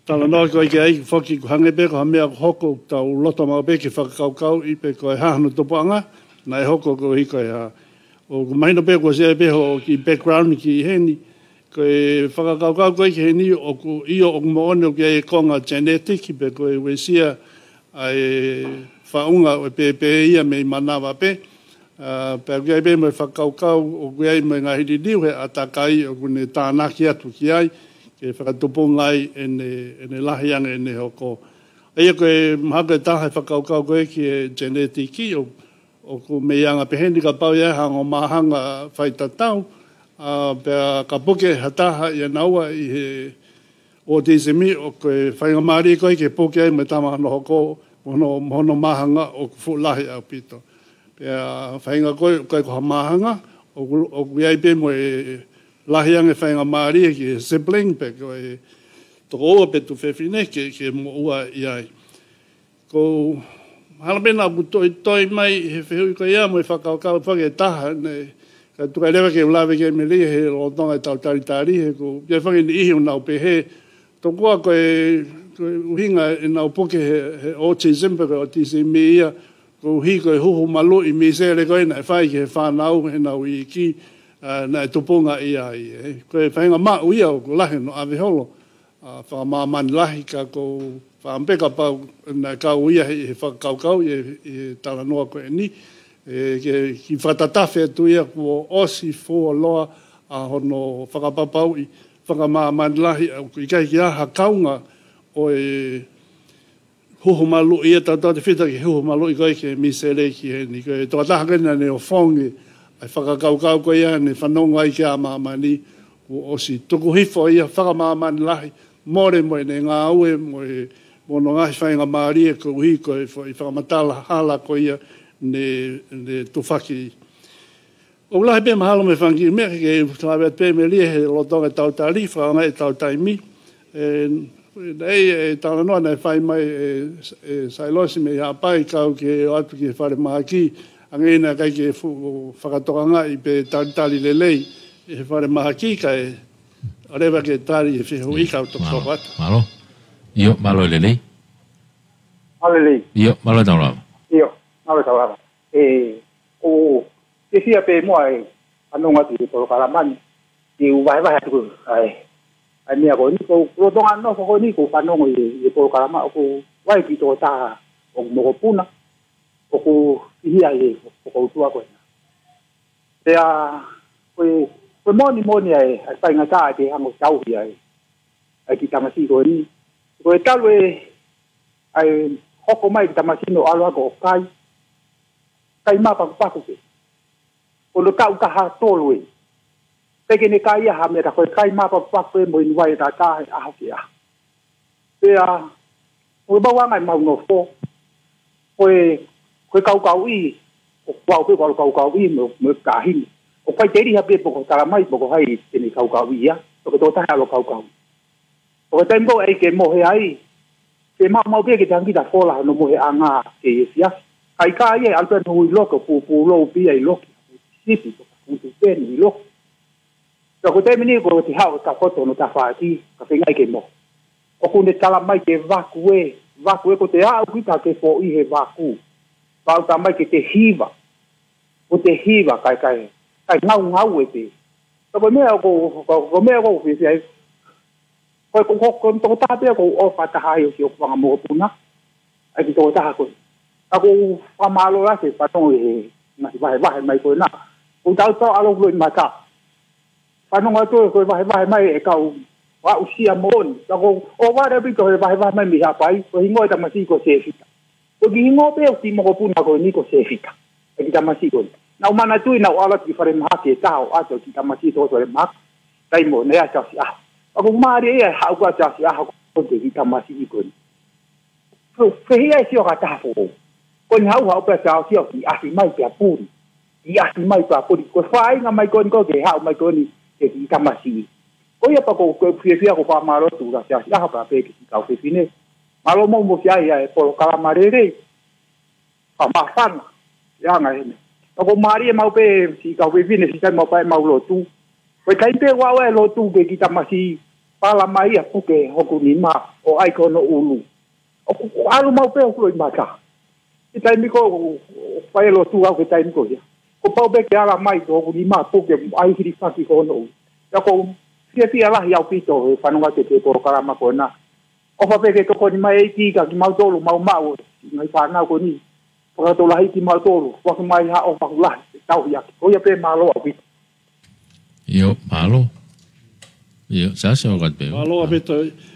talanoa ko ē ki ai foki ʻoku hangē pē ko ha meʻa ʻoku hoko ʻoku tau loto maʻu pē ke fakakaukauʻi pe ko e hā hono tupuʻanga naʻe hoko koeʻuhi ko e hā. ʻOku mahino pē kuo ʻosi ʻi ai pē hoʻo kiʻi background ki heni. Ko e fakakaukau ko ē ki heni ʻoku ʻio ʻoku moʻoni ʻoku ʻi ai e konga genetic pe ko e uesia ʻa e faʻunga ʻo e pēpē ia mei manava pē. ʻA, pea ʻoku ʻi ai pē mo e fakakaukau ʻoku ʻi ai mo e ngaahi liliu he ʻātakai ʻoku ne tānaki atu ki ai, ke fakatupunga ai ʻene, ʻene lahi ange ʻene hoko. ʻA ia ko e mahalo ko e taha e fakakaukau ko ē ki he genetic ʻo, ʻoku mei anga pehē ni kapau ʻe ʻi ai ha ongo māhanga faitatau, ʻa, pea ka puke ha taha ʻia naua ʻi he autism ʻoku ʻi ai e faingamālie ko ē ke puke ai mo e tama hono hoko, mo hono, mo hono māhanga ʻoku fuʻu lahi ʻaupito. Pea faʻahinga ko ē, ʻoku ʻikai ko ha māhanga, ʻoku, ʻoku ʻi ai pē mo e lahi ange faingamālie ki he sibling pe ko e tokoua pe tuofefine ke, ke moʻua ʻi ai. Ko e hala pē naʻa ku toitoi mai he fehuʻi ko ia mo e fakakaukau foki ʻe taha, ne, ka tuku ai leva ke u lave ki ai Mele he lolotonga ʻetau talitali, he ko ia foki e niʻihi ʻoku nau pehē, tokua ko e, ko e ʻuhinga ʻenau puke he, he autism pe ko e autism ia, koeʻuhi ko e huhu maluʻi misele ko ē naʻe fai ki he fānau heʻenau iiki, ʻa, naʻe tupunga ʻi ai, ē. Ko e faʻahinga maʻu ia ʻoku lahi hono ʻave holo, ʻa, fakamāmani lahi ka ko e faʻa pē kapau naʻe kau ia he, he fakakaukau, he, he talanoa ko eni. ʻE, ke, ke fakatatafe atu ia kuo ʻosi fuoloa ʻa hono fakapapauʻi, fakamāmani lahi, ʻa, ʻoku ʻikai ke ʻi ai ha kaunga ʻo e huhu maluʻi ia, tautautefito ki he huhu maluʻi ko ē ki he misele ki heni. Ko e tokotaha ko ē naʻa ne ʻofongi ʻa e fakakaukau ko ia ne fanongo ai ki ai ʻa māmani, kuo ʻosi tuku hifo ia, fakamāmani lahi, mole mo ʻene ngāue, mo e, mo hono ngaahi faingamālie koeʻuhi ko e foʻi fakamatala hala ko ia ne, ne tufaki. ʻOku lahi pē mahalo mo e fanga kiʻi meʻa ke u lave atu pē Mele he lolotonga ʻetau tali, fakaʻaongaʻi ʻetau taimi. ʻE, naʻe, e talanoa naʻe fai mai ʻe, ʻe Sailosi mei Haʻapai kau ke ō atu ki he falemahaki, hangē naʻe ʻikai ke fuʻu fakatokangaʻi pe talitali lelei ʻe he falemahaki kae ʻoua leva ke tali e fehuʻi ka u toki hoko atu. Mālō. ʻIo, mālō e lelei. Mālō e lelei. ʻIo, mālō e tau lava. ʻIo, mālō e tau lava. ʻE, ʻoku ou fiefia pē muʻa he fanongo atu ki he polokalama ni, ke u vahevahe atu ko ē ʻa e, ʻa e meʻa ko eni, ko e lolotonga e nofo ko eni ʻoku ou fanongo ʻi he, ʻi he polokalama, ʻoku ou ʻi ai e kiʻi tokotaha ʻoku mokopuna, ʻoku fihia ʻi he fokoutua ko ena. Pea, ko e, Ko e moʻoni moʻoni ʻa e, ʻa e faingataʻa ʻa e hanga ʻo tauhi ʻa e, ʻa e kiʻi tamasiʻi ko eni. Ko e talu ʻa e, ʻa e hoko mai e kiʻi tamasiʻi ʻo ʻalu hake ʻo kai. Kai māpakupaku pē. Ko hono taʻu taha tolu ē. Pea ke ne kai ia ha meʻa, ka ko e kai māpakupaku pē mo e inu vai ʻataʻatā he ʻaho ki he ʻaho. Pea, ko e mau anga ʻemau nofo. Ko e, ko e kaukauʻi, ko au pē ko e kaukauʻi mo, mo e taʻahine. ʻOku faʻiteliha pē pe ko e talamai pe ko hai te ne kaukauʻi ia. Pe ko e tokotaha ʻe ʻalu ʻo kaukau. ʻO ka taimi ko ē ʻai ke mohe ai, ke maʻu maʻu pē ke tangi ta fola hono moheʻanga ke ʻi he siasi. Kai ka ia ʻalu pē ʻo ui loki, pūpūlou pē ia ʻi loki. Sipi, ko ka kutu pē ni ʻi loki. Ka ko e taimi ni ko e te haʻu ka koto hono tafaʻaki, ka feinga ai ke mohe. ʻOku ne talamai ke vaku ē, vaku ē ko te aʻu kita ke foʻi he vaku. Pau talamai ke te hiva, ko te hiva kai kai, kai ngaungaue pē. Ka ko e meʻa ʻoku, ko, ko e meʻa ʻoku ou fiefia ai, ko e, ko, ko, ko e tokotaha pē ʻoku ou ʻofa taha ai ʻo si ʻoku fanga mokopuna. ʻAi ki tokotaha ko ē. Ka ʻoku ou fakamālō lahi he fanongo he ngaahi vahevahe mai ko ena. ʻOku ou tautau ʻalu ʻo loʻimata. Fanongo atu ko e vahevahe mai e kau aʻusia moʻoni. Ka ʻoku ou vale ʻaupito he vahevahe mai mei Haʻapai, ko e hingoa e tamasiʻi ko Sefita. Ko e kiʻi hingoa pē ʻo e kiʻi mokopuna ko eni ko Sefita. E kiʻi tamasiʻi ko eni. Naʻá ku manatuʻi naʻá ku ʻalu atu ki falemahaki ʻe taha ʻo ʻoatu e kiʻi tamasiʻi ʻo toe falemahaki. Taimi ʻo ne ʻai Siaosi ʻAho. Ka ʻoku mālie ia ʻa e haʻu ko ē ʻa Siaosi ʻAho ko e kiʻi tamasiʻi ko eni. Fe-, fehiʻa e sio ka taha foʻou. Ko eni haʻu haʻu pē ʻa Siaosi ʻo kiʻi ʻasi mai pea puli. Kiʻi ʻasi mai pea puli. Ko e fāinga mai ko eni ko ē ke haʻu mai ko eni ke kiʻi tamasiʻi. Ko ia pea ko, ko e fiefia ko e fakamālō atu ʻa Siaosi ʻAho pea pehē ki he kau fefine. Mālō mo mo ki ai ʻa e polokalama lelei. Fakamāfana. ʻI he anga ʻeni. Ka ʻoku mālie maʻu pē siʻi kau fefine, siʻi taimi mau pē mau lotu. Ko e taimi pē ʻoku ʻalu ai e lotu ki he kiʻi tamasiʻi, pala mai ia puke hoku nima ʻo ʻai ki hono ʻulu. ʻOku, ʻoku ʻalu maʻu pē hoku loʻimata. Siʻi taimi ko ē ʻoku fai e lotu au ki he taimi ko ia. Kuo pau pē ke ala mai ki hoku nima puke ʻai hilifaki ki hono ʻulu. Pea ʻoku ou fiefia lahi ʻaupito he fanongo atu ki he polokalama ko ena. ʻOfa pē ke tokoni mai e ʻEiki kia kimautolu mau maʻu e ngaahi fānau ko eni. Fakatau lahi kimautolu, foaki mai ha ʻofa lahi, tauhi ʻaki. Ko ia pē, mālō ʻaupito. ʻIo, mālō. ʻIo, Siaosi, ʻoku ʻatā pē. Mālō ʻaupito.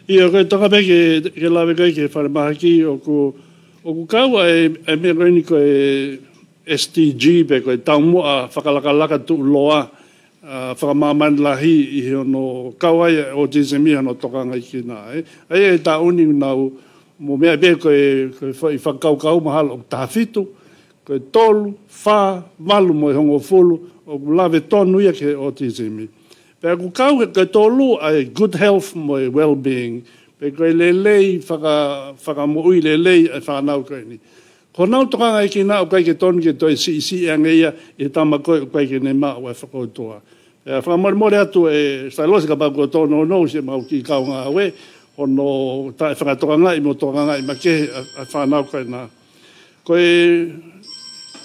ʻIo, ko e toka pē ke, ke lave ko ē ki he falemahaki ʻoku, ʻoku kau ai e meʻa ko eni ko e S D G pe ko e taumuʻa fakalakalaka tuʻuloa, ʻa, fakamāmani lahi ʻi hono kau ai e autism ʻi hono tokangaʻi kinaua, ē. ʻA ia e taʻu ni naʻa nau mo meʻa pē ko e, ko e fa-, ʻi fakakaukau mahalo ʻoku taha fitu, ko e tolu, fā, valu mo e hongofulu, ʻoku lave tonu ia ki he autism. Pea ʻoku kau he ko e tolu ʻa e good health mo e well-being, pe ko e lelei faka-, fakamoʻui lelei ʻa e fānau ko eni. Ko honau tokangaʻi kinaua ʻoku ʻikai ke tonu ke toe siʻisiʻi ange ia ʻi he tama ko ē ʻoku ʻikai ke ne maʻu ʻa e fakaʻotua. ʻE, fakamolemole atu ʻe Sailosi kapau kuo tōnounou siʻemau kiʻi kau ngāue, hono taʻefakatokangaʻi mo tokangaʻi makehe ʻa, ʻa e fānau ko ena. Ko e,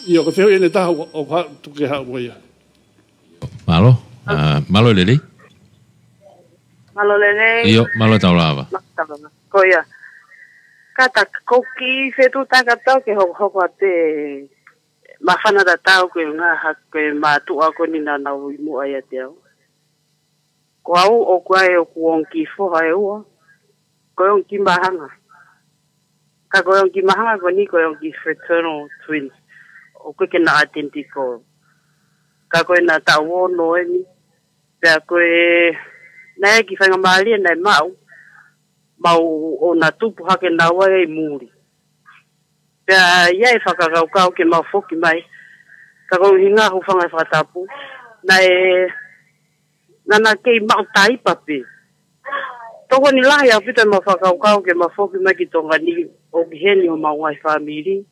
ʻio, ko e fehuʻi ʻeni ʻe taha ʻoku, ʻoku haʻu, tuku ke haʻu mo ia. Mālō, ʻa, mālō e lelei. Mālō e lelei. ʻIo, mālō e tau lava. Mālō e tau lava. Ko ia. Kātaki, ko e kiʻi fetuʻutaki atu ke hokohoko atu e māfana tatau ko e ngaahi, ko e mātuʻa ko eni naʻa nau ʻi muʻa ʻiate au. Ko au ʻoku ʻi ai ʻeku ongo kiʻi foha ʻe ua. Ko e ongo kiʻi māhanga. Ka ko e ongo kiʻi māhanga ko eni ko e ongo kiʻi fraternal twins. ʻOku ʻikai ke na identical. Ka ko ena taʻu ono eni. Pea ko e, naʻe ʻi ai e kiʻi faingamālie naʻe maʻu, maʻu ʻo na tupu hake naua ʻi muli. Pea ʻi ai e fakakaukau ke mau foki mai. Ka ko e ʻuhinga hūfanga he fakatapu. Naʻe, naʻa na kei maʻu taipa pē. Tokoni lahi ʻaupito ʻemau fakakaukau ke mau foki mai ki Tonga ni ʻo ki heni ʻo mau ngaahi fāmili.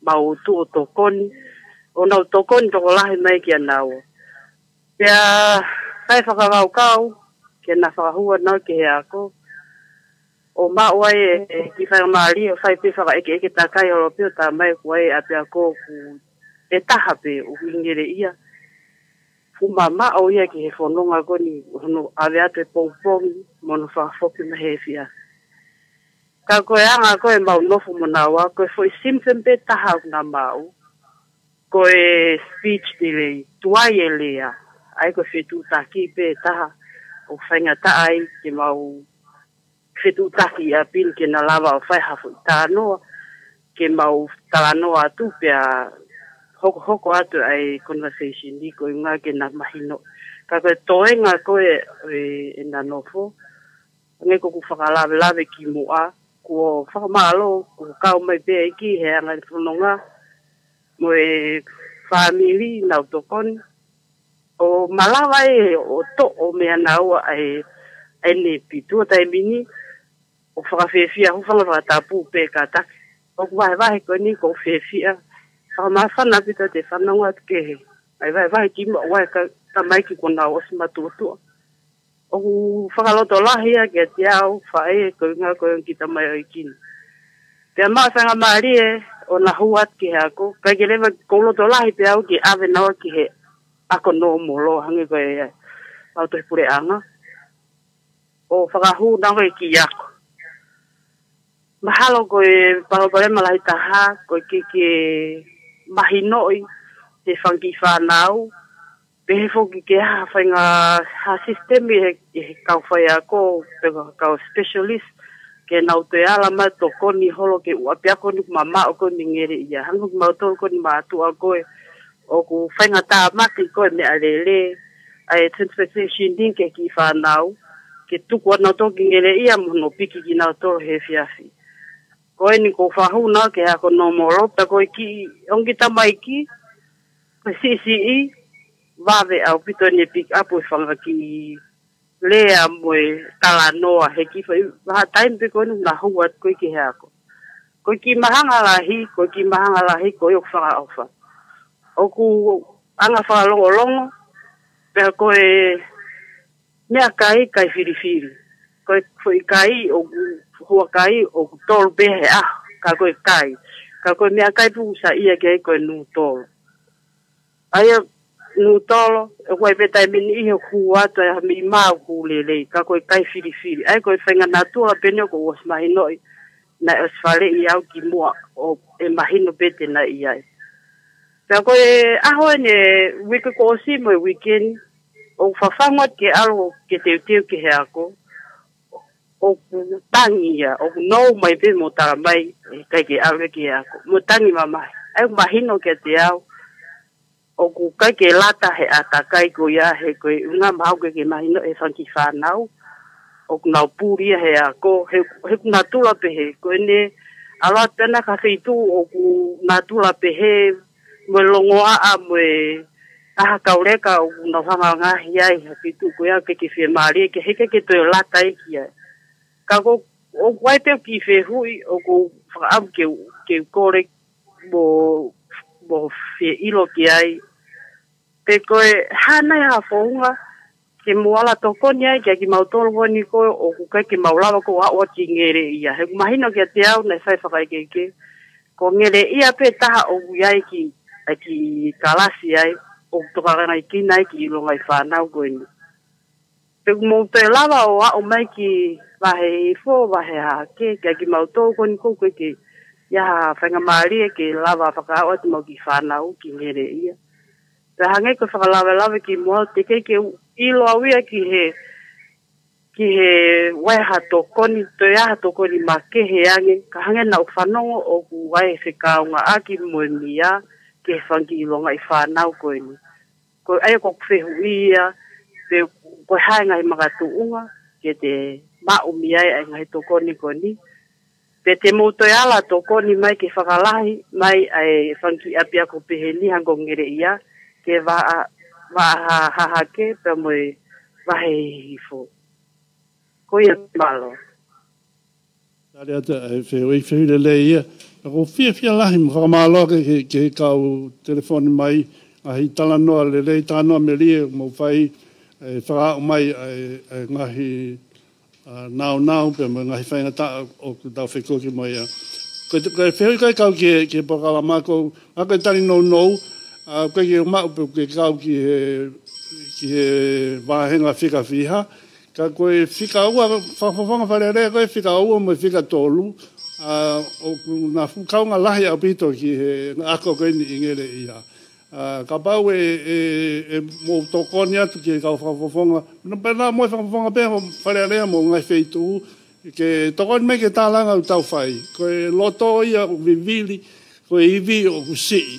Mau tuʻu ʻo tokoni. ʻO nau tokoni tokolahi mai kia naua. Pea ʻi he fakakaukau, ke na fakahū naua ki he ako. ʻO maʻu ai e, e kiʻi faingamālie, ʻo fai pē fakaʻekeʻeke takai holo pē ʻo talamai ʻoku ʻi ai e ʻapiako ʻoku ʻe taha pē ʻoku ʻi Ngeleʻia. Fuʻu mamaʻo ia ki he fononga ko eni, hono ʻave atu e pongipongi, mo hono fakafoki mai he efiafi. Ka ko e anga ko ē ʻemau nofo mo naua, ko e foʻi symptom pē taha ʻoku na maʻu. Ko e speech delay, tuai e lea. ʻA ia ko e fetuʻutaki pē taha ʻoku faingataʻa ai ke mau fetuʻutaki ʻa Pini ke na lava ʻo fai ha foʻi talanoa, ke mau talanoa atu pea hokohoko atu ʻa e conversation ni ko e ʻuhinga ke na mahino. Ka ko e toenga ko ē ʻe, ʻena nofo, hangē ko ʻeku fakalavelave kimuʻa, kuo fakamālō, kuo kau mai pē ʻEiki he anga e fononga, mo e fāmili naʻa nau tokoni, ʻo malava ʻe ʻo toʻo meia naua ʻa e, ʻa ʻene piki tuʻa taimi ni, ʻo fakafiefia, hūfanga he fakatapu pē kātaki. ʻOku vahevahe ko eni ʻoku ou fiefia. Fakamāfana ʻaupito ʻete fanongo atu ki he, ʻa e vahevahe kimuʻa ʻa e kau tamaiki kuo nau ʻosi matuʻotuʻa. ʻOku fakalotolahi ia kiate au, faʻē, ko e ʻuhinga ko e ongo kiʻi tamaioʻeiki ni. Pea maʻu faingamālie ʻo na hū atu ki he ako, ʻikai ke leva ʻeku lotolahi pē au ke ʻave naua ki he ako nōmolo, hangē ko e ʻa e ʻau tohi puleʻanga. ʻO fakahū naua ki he ako. Mahalo ko e palopalema lahi taha, ko e ʻikai ke mahinoʻi ʻe he fanga kiʻi fānau, pehē foki ke ʻi ai ha faʻahinga, ha sisitemi ʻe he, ʻe he kau faiako, pe ko e kau specialist, ke nau toe ala mai ʻo tokoni holo ki he ʻū ʻapiako ni ʻoku mamaʻo ko eni ngeleʻia. Hangē ko kimautolu ko eni mātuʻa ko ē, ʻoku faingataʻa mate ko e meʻalele, ʻa e transportation ni ki he kiʻi fānau, ke tuku ʻa nautolu ki ngeleʻia mo hono piki kinautolu he efiafi. Ko eni ʻoku ou fakahū naua ki he ako nōmolo, pea ko e kiʻi ongo kiʻi tamaiki, ko e siʻisiʻi, vave ʻaupito ʻene pick up ʻa e fanga kiʻi lea mo e talanoa he kiʻi foʻi vahaʻa taimi pē ko eni naʻa na hū atu ko ē ki he ako. Ko e kiʻi māhanga lahi, ko e kiʻi māhanga lahi ko ia ʻoku fakaʻofa. ʻOku anga fakalongolongo, pea ko e meʻakai ʻikai filifili. Ko e foʻi kai ʻoku, huakai ʻoku tolu pē he ʻaho, ka ko e kai. Ka ko e meʻakai pē ʻoku saiʻia ki ai ko e nūtolo. ʻA ia nūtolo, ʻoku ʻi ai pē taimi ʻe niʻihi ʻoku hū atu ai ha meʻi mā ʻoku lelei, ka ko e ʻikai filifili. ʻA ia ko e faʻahinga natula pē eni ʻoku ou ʻosi mahinoʻi, naʻe ʻosi faleʻi au kimuʻa ʻo e mahino pē te na ʻi ai. Pea ko e ʻaho eni, uike kuo ʻosi mo e weekend, ʻoku fafangu atu ke ʻalu ke teuteu ki he ako, ʻoku tangi ia, ʻoku nou mai pē mo tala mai, ʻe ʻikai ke ʻalu ia ki he ako, mo tangi mamahi. ʻA ia ʻoku mahino kiate au, ʻoku ʻikai ke lata he ʻātakai ko ia, he ko e ʻuhinga mahalo ʻikai ke mahino ʻe he fanga kiʻi fānau, ʻoku nau puli ia he ako, he, he ʻoku natula pehē, ko ʻene ʻalu atu pē ʻana ki ha feituʻu ʻoku natula pehē, mo e longoaʻa, mo e ʻaha kauleka ʻoku nau hanga ʻo ngaohi ai ha feituʻu ko ia ʻoku ʻikai ke fiemālie, ke heʻikai ke toe lata ia ki ai. Ka ko, ʻoku ʻi ai pē ʻeku kiʻi fehuʻi, ʻoku ou fakaʻamu ke u, ke u kole mo, mo fie ʻilo ki ai. Pe ko e hā nai ha founga, ke mou ala tokoni ai, kiate kimautolu ko eni ko ē, ʻoku ʻikai ke mau lava ko ē ʻo aʻu ki ngeleʻia. He ʻoku mahino kiate au naʻe fai fakaʻekeʻeke. Ko ngeleʻia pē taha ʻoku ʻi ai e kiʻi, e kiʻi kalasi ai, ʻoku tokangaʻi kinautolu ai e kiʻi longaʻi fānau ko eni. Pe ʻoku mou toe lava ʻo aʻu mai ki he vahe hihifo, vahe hahake, kiate kimautolu ko eni ko ē ʻoku ʻikai ke ʻi ai ha faingamālie ke lava fakaaʻu atu ʻemau kiʻi fānau ki ngeleʻia. Pea hangē ko e fakalavelave kimuʻa, teʻeki ke u ʻilo au ia ki he, ki he ʻoku ʻi ai ha tokoni, toe ʻi ai ha tokoni makehe ange, ka hangē naʻa ku fanongo ʻoku ʻi ai e fekauʻaki mo e meʻa ki he fanga kiʻi longaʻi fānau ko eni. Ko ia ʻoku ou fehuʻia, pe ko e hā e ngaahi makatuʻunga, ke te maʻu mei ai ʻa e ngaahi tokoni ko eni. Pe te mou toe ala tokoni mai ke fakalahi mai ʻa e fanga kiʻi ʻapiako pehē ni hangē ko ngeleʻia, ki he vaha, vaha hahake, pea mo e vahe hihifo. Ko ia, mālō. Tali atu e fehuʻi, fehuʻi lelei ia. Pea ʻoku ou fiefia lahi mo fakamālō ki he, ki he kau telefoni mai, ngaahi talanoa lelei, talanoa melie, mou fai, ʻe fakaaʻu mai, ʻa e, ʻa e ngaahi, ʻa, naunau, pea mo e ngaahi faingataʻa ʻoku tau fekauʻaki mo ia. Ko e, ko e fehuʻi ko ē kau ki he, ki he polokalama ko, ʻa ko e tali nounou, ʻa, ʻoku ʻikai ke maʻu pe ʻoku ke kau ki he, ki he vāhenga fika fiha, ka ko e fika ua, fakafofonga fale alea ko e fika ua mo e fika tolu, ʻa, ʻoku na fuʻu kaunga lahi ʻaupito ki he ako ko eni ʻi ngeleʻia. Kapau ʻe mou tokoni atu ki he kau fakafofonga, pea mo e fakafofonga pē ʻo Fale Alea mo e ngaahi feituʻu, ke tokoni mai ki he tālanga ʻoku tau fai. Ko e loto ia ʻoku vivili, ko e ivi ʻoku siʻi,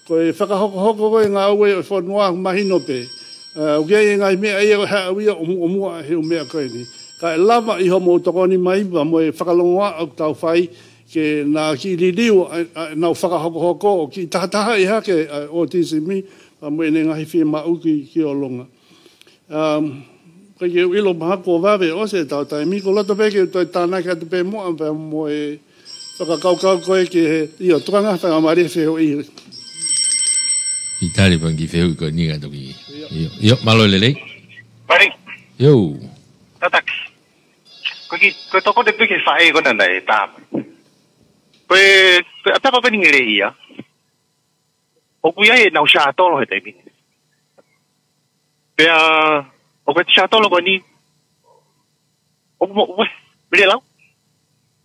ko e fakahokohoko ko e ngāue ʻo e fonua ʻoku mahino pē. ʻOku ʻi ai e ngaahi meʻa ia ʻoku haʻu ia ʻo muʻomuʻa he ʻū meʻa ko eni. Kae lava ʻi hoʻomou tokoni mai pea mo e fakalongoaʻa ʻoku tau fai, ke na kiʻi liliu ʻenau fakahokohoko ʻo kiʻi tahatahaʻi hake ʻa e autism pea mo ʻene ngaahi fiemaʻu ki ʻolunga. ʻIkai ke u ʻilo mahalo kuo vave ʻosi ʻetau taimi, ko e loto pē ke u toe tānaki atu pē muʻa pea mo e fakakaukau ko ē ki he, ʻio, tukanga faingamālie fehuʻi. ʻI tali pangifehuʻi ko eni ka toki. ʻIo, mālō e lelei. Mari. ʻIo. Tataki. Ko e kiʻi, ko e tokoni pē ki he faʻē ko ena naʻe tā mai. Ko e, ko e ʻapiako ko eni Ngeleʻia, ʻoku ʻi ai ʻenau shuttle he taimi ni. Pea, ʻoku ʻi ai e shuttle ko eni, ʻoku mo, ue, mele lau?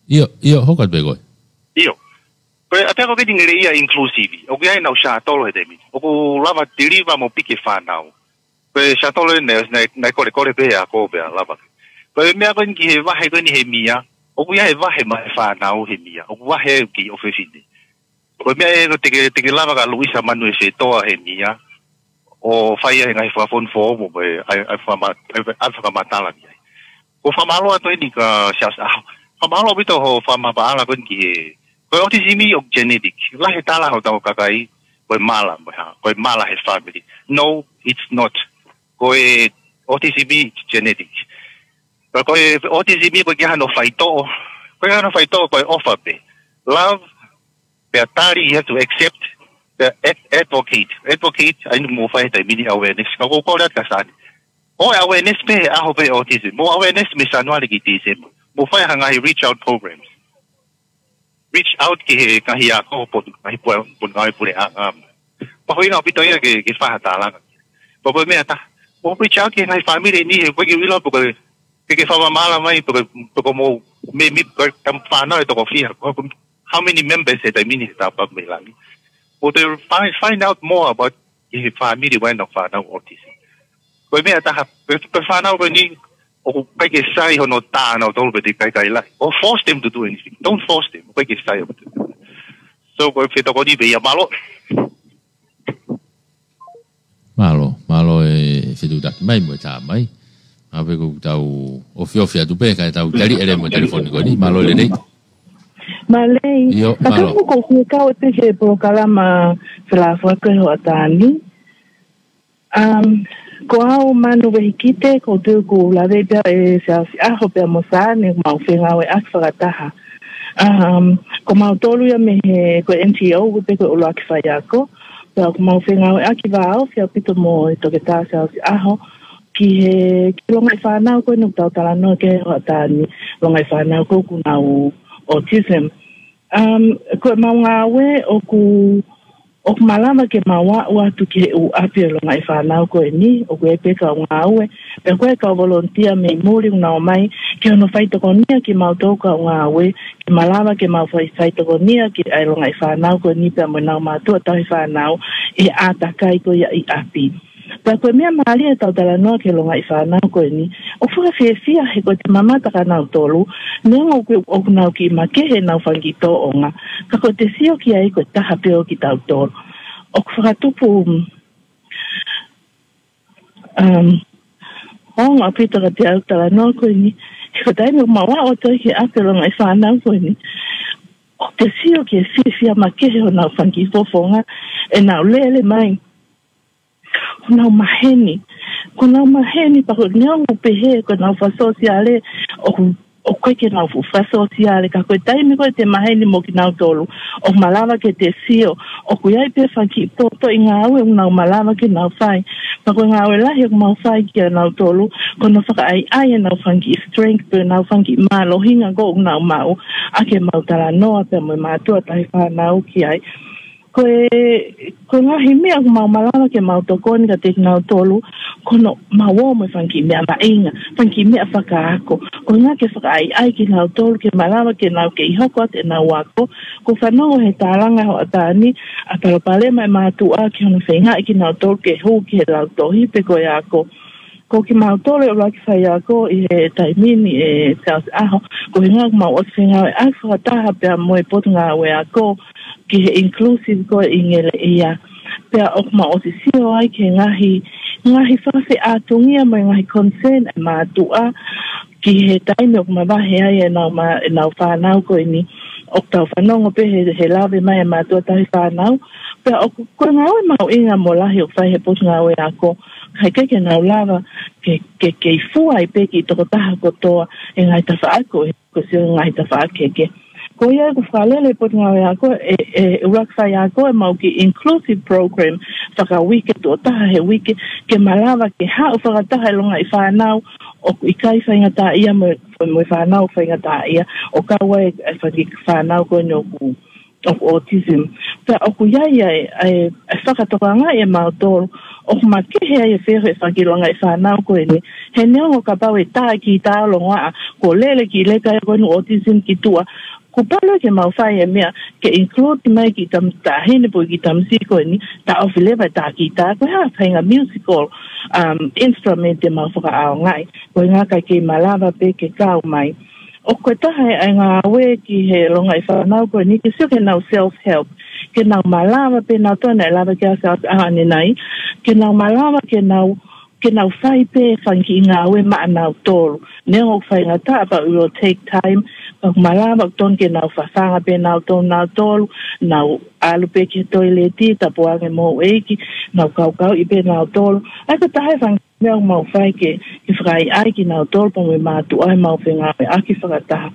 ʻIo, ʻio, hoko atu pē koe. ʻIo. Ko e ʻapiako ko eni Ngeleʻia inclusive, ʻoku ʻi ai ʻenau shuttle he taimi ni. ʻOku lava deliver mo piki e fānau. Ko e shuttle naʻe, naʻe, naʻe kolekole pē ʻa e ako pea lava. Ko e meʻa ko eni ki he vahe ko eni he meʻa, ʻoku ʻi ai e vahe maʻa e fānau he meʻa, ʻoku vahe ki he ʻofefine. Ko e meʻa ē ko e te ke, te ke lava ka Luisa Manu e fetoa he meʻa, ʻo fai ai e ngaahi fakafonu foʻou mo e, ʻai, ʻai fakama-, ʻai, ʻai fakamatala ni ai. Ko e fakamālō atu eni kia Siaosi ʻAho. Fakamālō ʻaupito hoʻo fakamapaʻala ko eni ki he, ko e autism ʻoku genetic. Lahi e tala hotau kakai, ko e mala, mo e hā, ko e mala he family. No, it's not. Ko e autism it's genetic. Pea ko e autism ʻoku ʻikai ke ʻi ai hano faitoʻo. ʻOku ʻikai ke ʻi ai hano faitoʻo, ko e ʻofa pē. Love, pea tali, you have to accept, pea ad-, advocate. Advocate, ʻa eni ʻoku mou fai he taimi ni awareness. Ka ʻoku ou kole atu kia Sani. ʻOua ʻe awareness pē he ʻaho pē autism. Mou awareness mei Sānuali ki Tīsema. Mou fai ha ngaahi reach out programs. Reach out ki he ngaahi ako, potungāue, potungāue puleʻanga. Mahuʻinga ʻaupito ia ke, ke fai ha tālanga. Pea ko e meʻa taha, mou reach out ki he ngaahi family ni he ʻoku ʻikai ke u ʻilo pe ko e, ke, ke fakamālō mai pe ko e, pe ko e mou, me, me, ko e tama fānau ʻe toko fiha. Ko, how many members he taimi ni he Tāupaʻu mei langi. Mou toe find, find out more about ki he family ʻoku ʻi ai ʻenau fānau autism. Ko e meʻa taha, ko e, ko e fānau ko eni, ʻoku ʻikai ke sai hono tā nautolu pe te ke kaikaila. Or force them to do anything. Don't force them. ʻOku ʻikai ke sai ʻo. So, ko e fetokoni pē ia, mālō. Mālō, mālō e fetuʻutaki mai mo e tā mai. Pea ko ʻetau ofiofi atu pē, kae tau tali ʻele mo e telefoni ko eni. Mālō e lelei. Mālō e lelei. ʻIo, mālō. Ka ko e kau atu ki he polokalama felāveʻi ko ē hoʻatā ni. Um, ko au Manu Vehikite, ʻoku ou tui ʻoku lave pē ʻa Siaosi ʻAho pea mo Sani, mau fengāueʻaki fakataha. Um, ko mautolu ia mei he, ko e N G O, ko e pē ko e ʻUluaki Faiako. Pea ʻoku mau fengāueʻaki vāofi ʻaupito mo e Toketā Siaosi ʻAho, ki he, ki he longaʻi fānau ko eni ʻoku tau talanoa ki ai hoʻatā ni, longaʻi fānau ko ē ʻoku nau autism. Um, ko ʻemau ngāue ʻoku, ʻoku malava ke mau aʻu atu ki he ʻū ʻapi ʻo e longaʻi fānau ko eni, ʻoku ʻi ai pē kau ngāue, pea ko e kau volunteer mei muli ʻoku nau ō mai, ke nau faitokonia kimautolu kau ngāue, ke malava ke mau fai, faitokonia ki he longaʻi fānau ko eni pea mo ʻenau mātuʻa tauhi fānau, ʻi he ʻātakai ko ia ʻi ʻapi. Pea ko e meʻa mālie ʻetau talanoa ki he longaʻi fānau ko eni, ʻoku fakafiefia he ko e te mamata kia nautolu, neongo ʻoku, ʻoku nau kiʻi makehe ʻenau fanga kiʻi tōʻonga, ka ko e te sio ki ai ko e taha pē ʻo kitautolu. ʻOku fakatupu, um, ongo ʻaupito kiate au e talanoa ko eni, he ko e taimi ʻoku mau aʻu atu ai ki he ʻapi ʻo e longaʻi fānau ko eni, ʻoku te sio ki he fiefia makehe honau fanga kiʻi fofonga, ʻenau lele mai. Ko ʻenau maheni. Ko ʻenau maheni pea ko e neongo pehē ko ʻenau fakasōsiale, ʻoku, ʻoku ʻikai ke nau fuʻu fakasōsiale, ka ko e taimi ko ē te maheni mo kinautolu, ʻoku malava ke te sio, ʻoku ʻi ai pē fanga kiʻi potoʻi ngāue ʻoku nau malava ke nau fai. Pea ko e ngāue lahi ʻoku mau fai kia nautolu, ko hono fakaʻaiʻai ʻenau fanga kiʻi strength, pe ʻenau fanga kiʻi mālohinga ko ē ʻoku nau maʻu, ʻaki ʻemau talanoa pea mo e mātuʻa tauhi fānau ki ai. Ko e, ko e ngaahi meʻa ʻoku mau malava ke mau tokoni kiate kinautolu, ko hono mau ō mo e fanga kiʻi meʻa maʻinga, fanga kiʻi meʻa fakaako. Ko e ngaahi ke fakaʻaiʻai kinautolu ke malava ke nau kei hoko atu ʻenau ako. ʻOku ou fanongo he tālanga hoʻatā ni, ʻa e palopalema e mātuʻa ki hono feingaʻi kinautolu ke hū ki he lautohi pe ko e ako. Ko kimautolu e ʻuluaki faiako ʻi he taimi ni ʻe Siaosi ʻAho, ko e ʻuhinga ʻoku mau ʻosi fengāueʻaki fakataha pea mo e Potungāue Ako ki he inclusive ko ē ʻi Ngeleʻia. Pea ʻoku mau ʻosi sio ai ki he ngaahi, ngaahi fakafeʻātungia mo e ngaahi concern e mātuʻa ki he taimi ʻoku mavahe ai ʻenau ma-, ʻenau fānau ko eni. ʻOku tau fanongo pē he, he lave mai e mātuʻa tauhi fānau. Pea ʻoku, ko e ngāue mahuʻinga mo lahi ʻoku fai he Potungāue Ako, kae kehe ke nau lava ke, ke, ke fua ai pē ki he tokotaha kotoa e ngaahi tafaʻaki ko ē, ko e sio ngaahi tafaʻaki kehekehe. Ko ia ʻoku fakalele Potungāue Ako, e, e, ʻuluaki faiako e mau kiʻi inclusive program fakauike, tuʻo taha he uike, ke malava ke haʻu fakataha e longaʻi fānau ʻoku ʻikai faingataʻaʻia mo, mo e fānau faingataʻaʻia, ʻo kau ai e fanga kiʻi fānau ko eni ʻoku ʻoku autism. Pea ʻoku ʻi ai e, e, e fakatokangaʻi ʻe mautolu ʻoku makehe ai e feohi e fanga kiʻi longaʻi fānau ko eni. He neongo kapau ʻe tā e kiʻi tā ʻo longoaʻa, kuo lele e kiʻi leka ia ko eni autism ki tuʻa, kuo pau ke mau fai e meʻa ke include mai e kiʻi tam-, taʻahine pe ko e kiʻi tamasiʻi ko eni, taʻofi leva e tā kiʻi tā, ko e hā e faʻahinga musical, um, instrument te mau fakaʻaongaʻi, ko e ʻuhinga kae kei malava pē ke kau mai. ʻOku ʻi ai e taha e ngāue ki he longaʻi fānau ko eni ke sio ki heʻenau self-help, ke nau malava pē nautolu, naʻe lave ki ai Siaosi ʻAho ʻanenai, ke nau malava ke nau, ke nau fai pē e fanga kiʻi ngāue maʻanautolu. Neongo ʻoku faingataʻa, but it will take time. Pea ʻoku malava, ʻoku totonu ke nau fafanga pē nautolu, nautolu, nau ʻalu pē ki he toileti, tapu ange mo houʻeiki, nau kaukauʻi pē nautolu. ʻA ia ko e taha e fanga meʻa ʻoku mau fai ke, ke fakaʻaiʻai kinautolu pea mo e mātuʻa ʻi heʻemau fengāueʻaki fakataha.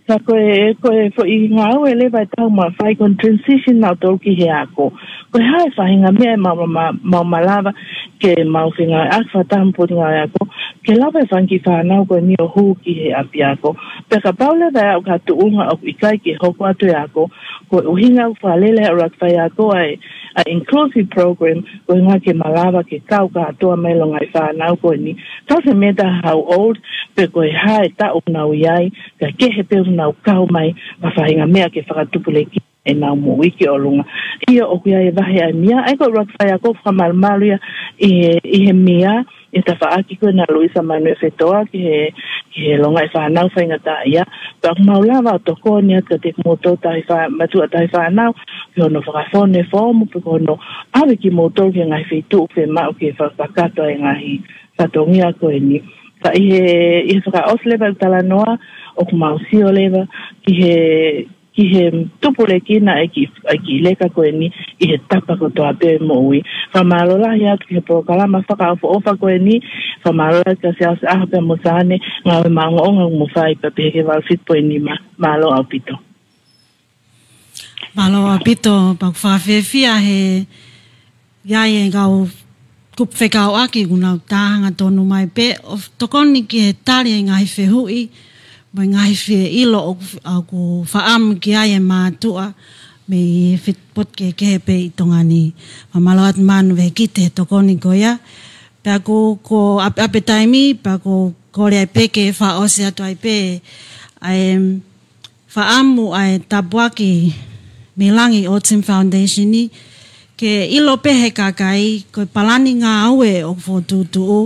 Ka ko e, ko e foʻi ngāue leva ʻe taha ʻoku mau fai ko e transition nautolu ki he ako. Ko e hā e faʻahinga meʻa ʻe mau, mau, mau malava ke mau fengāueʻaki fakataha mo e Potungāue Ako, ke lava e fanga kiʻi fānau ko eni ʻo hū ki he ʻapiako. Pea kapau leva ʻe aʻu ki ha tuʻunga ʻoku ʻikai ke hoko atu e ako, ko e ʻuhinga ʻoku fakalele ʻe he ʻuluaki faiako ʻa e, ʻa e inclusive program, ko e ʻuhinga ke malava ke kau kātoa mai e longaʻi fānau ko eni. Doesn't matter how old, pe ko e hā e taʻu ʻoku nau ʻi ai, kae kehe pē ʻoku nau kau mai mo ha faʻahinga meʻa ke fakatupulekina ʻenau moʻui ki ʻolunga. ʻIo, ʻoku ʻi ai e vahe ʻa e M I A, ʻa ia ko e ʻuluaki faiako ʻoku fakamalumalu ia ʻi he, ʻi he M I A, ʻi he tafaʻaki ko ena ʻa Luisa Manuʻiefetoa ki he, ki he longaʻi fānau faingataʻaʻia. Pea ʻoku mau lava ʻo tokoni atu kiate kimoutolu tauhi fā-, mātuʻa tauhi fānau, ki hono fakafonu e foomu, pe ko hono ʻave kimoutolu ki he ngaahi feituʻu fiemaʻu ke fakakakato ai e ngaahi fatongia ko eni. Ka ʻi he, ʻi he fakaʻosi leva e talanoa, ʻoku mau sio leva ki he, ki he tupulekina e kiʻi, e kiʻi leka ko eni ʻi he tapa kotoa pē e moʻui. Fakamālō lahi atu ki he polokalama fakaʻofoʻofa ko eni, fakamālō lahi kia Siaosi ʻAho pea mo Sane, ngāue maʻongoʻonga ʻoku mo fai pea pehē ki he valu fitu poini nima. Mālō ʻaupito. Mālō ʻaupito, pea ʻoku fakafiefia he ʻi ai e kau kupu fekauʻaki ʻoku nau tā hangatonu mai pē ʻo tokoni ki he tali e ngaahi fehuʻi, mo e ngaahi fie ʻilo ʻoku, ʻoku fakaʻamu ki ai e mātuʻa mei he feituʻu kehekehe pē ʻi Tonga ni. Fakamālō atu Manu Vehikite he tokoni ko ia. Pea ko, ko ʻape, ʻape taimi, pea ko, kole ai pē ke fakaʻosi atu ai pē ʻa e fakaʻamu ʻa e tāpuaki mei langi Autism Foundation ni, ke ʻilo pē he kakai, ko e palani ngāue ʻoku fokotuʻutuʻu,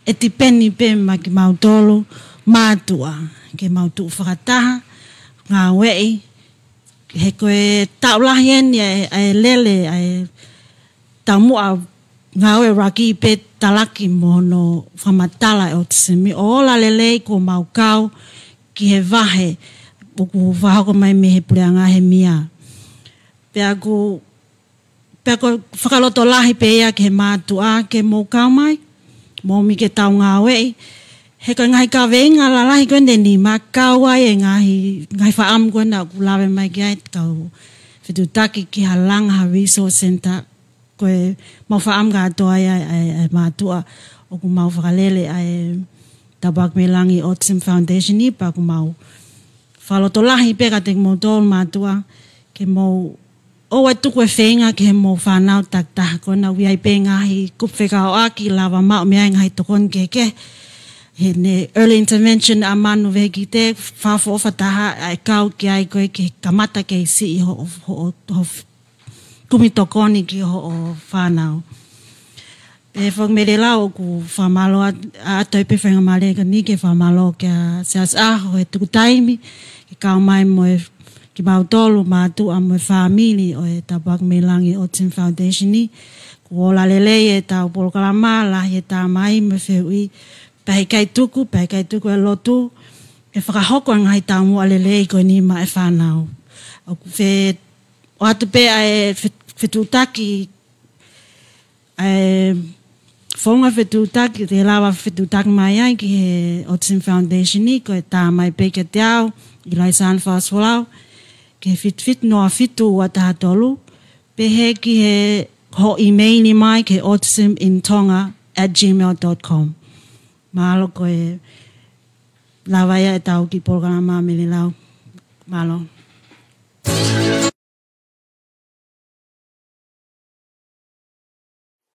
ʻe tipeni pē maʻa kimautolu mātuʻa, ke mau tuʻu fakataha, ngāueʻi, he ko e taʻu lahi eni ʻa e, ʻa e lele, ʻa e taumuʻa ngāue ʻuluaki pē talaki mo hono fakamatala e autism. ʻO ola lelei kuo mau kau ki he vahe ʻoku fakahoko mai mei he puleʻanga he M I A. Pea ʻoku, pea ko e fakalotolahi pē ia ki he mātuʻa ke mou kau mai, mou ō mai ke tau ngāueʻi. He ko e ngaahi kaveinga lalahi ko eni ʻe nima ʻoku kau ai e ngaahi, ngaahi fakaʻamu ko ena ʻoku lave mai ki ai e kau fetuʻutaki ki ha langa ha resource center, ko e mau fakaʻamu kātoa ai ʻa e, ʻa e, ʻa e mātuʻa ʻoku mau fakalele ʻa e tāpuaki mei langi Autism Foundation ni, pea ʻoku mau fakalotolahi pē kiate kimoutolu mātuʻa ke mou ʻoua ʻe tuku e feinga ki he mo fānau takitaha, ko ʻena ʻoku ʻi ai pē ngaahi kupu fekauʻaki lava maʻu mei ai ngaahi tokoni kehekehe. He ne early intervention ʻa Manu Vehikite, fakaʻofoʻofa taha ʻa e kau ki ai ko ē ke kamata kei siʻi hoʻo, hoʻo, hoʻo kumi tokoni ki hoʻo fānau. Pea foki Mele Lau, ʻoku fakamālō atu, ʻa ʻoatu pē faingamālie ko eni ke fakamālō kia Siaosi ʻAho he tuku taimi ke kau mai mo e kimautolu mātuʻa mo e fāmili ʻo e Tāpuaki Mei Langi Autism Foundation ni. Kuo ola lelei ʻetau polokalama, lahi e tā mai mo e fehuʻi, pea heʻikai tuku, pea heʻikai tuku e lotu ke fakahoko e ngaahi taumuʻa lelei ko eni maʻa e fānau. ʻOku fie ʻoatu pē ʻa e fe-, fetuʻutaki, ʻa e founga fetuʻutaki, te lava fetuʻutaki mai ai ki he Autism Foundation ni, ko e tā mai pē kiate au, ʻIlaisa Anne Fakasolau, ki he fitu fitu noa fitu ua taha tolu, pehē ki he hoʻo ʻīmeili mai ki he autism in tonga at gmail dot com. Mālō, ko e lava ia ʻetau kiʻi polokalama Mele Lau. Mālō.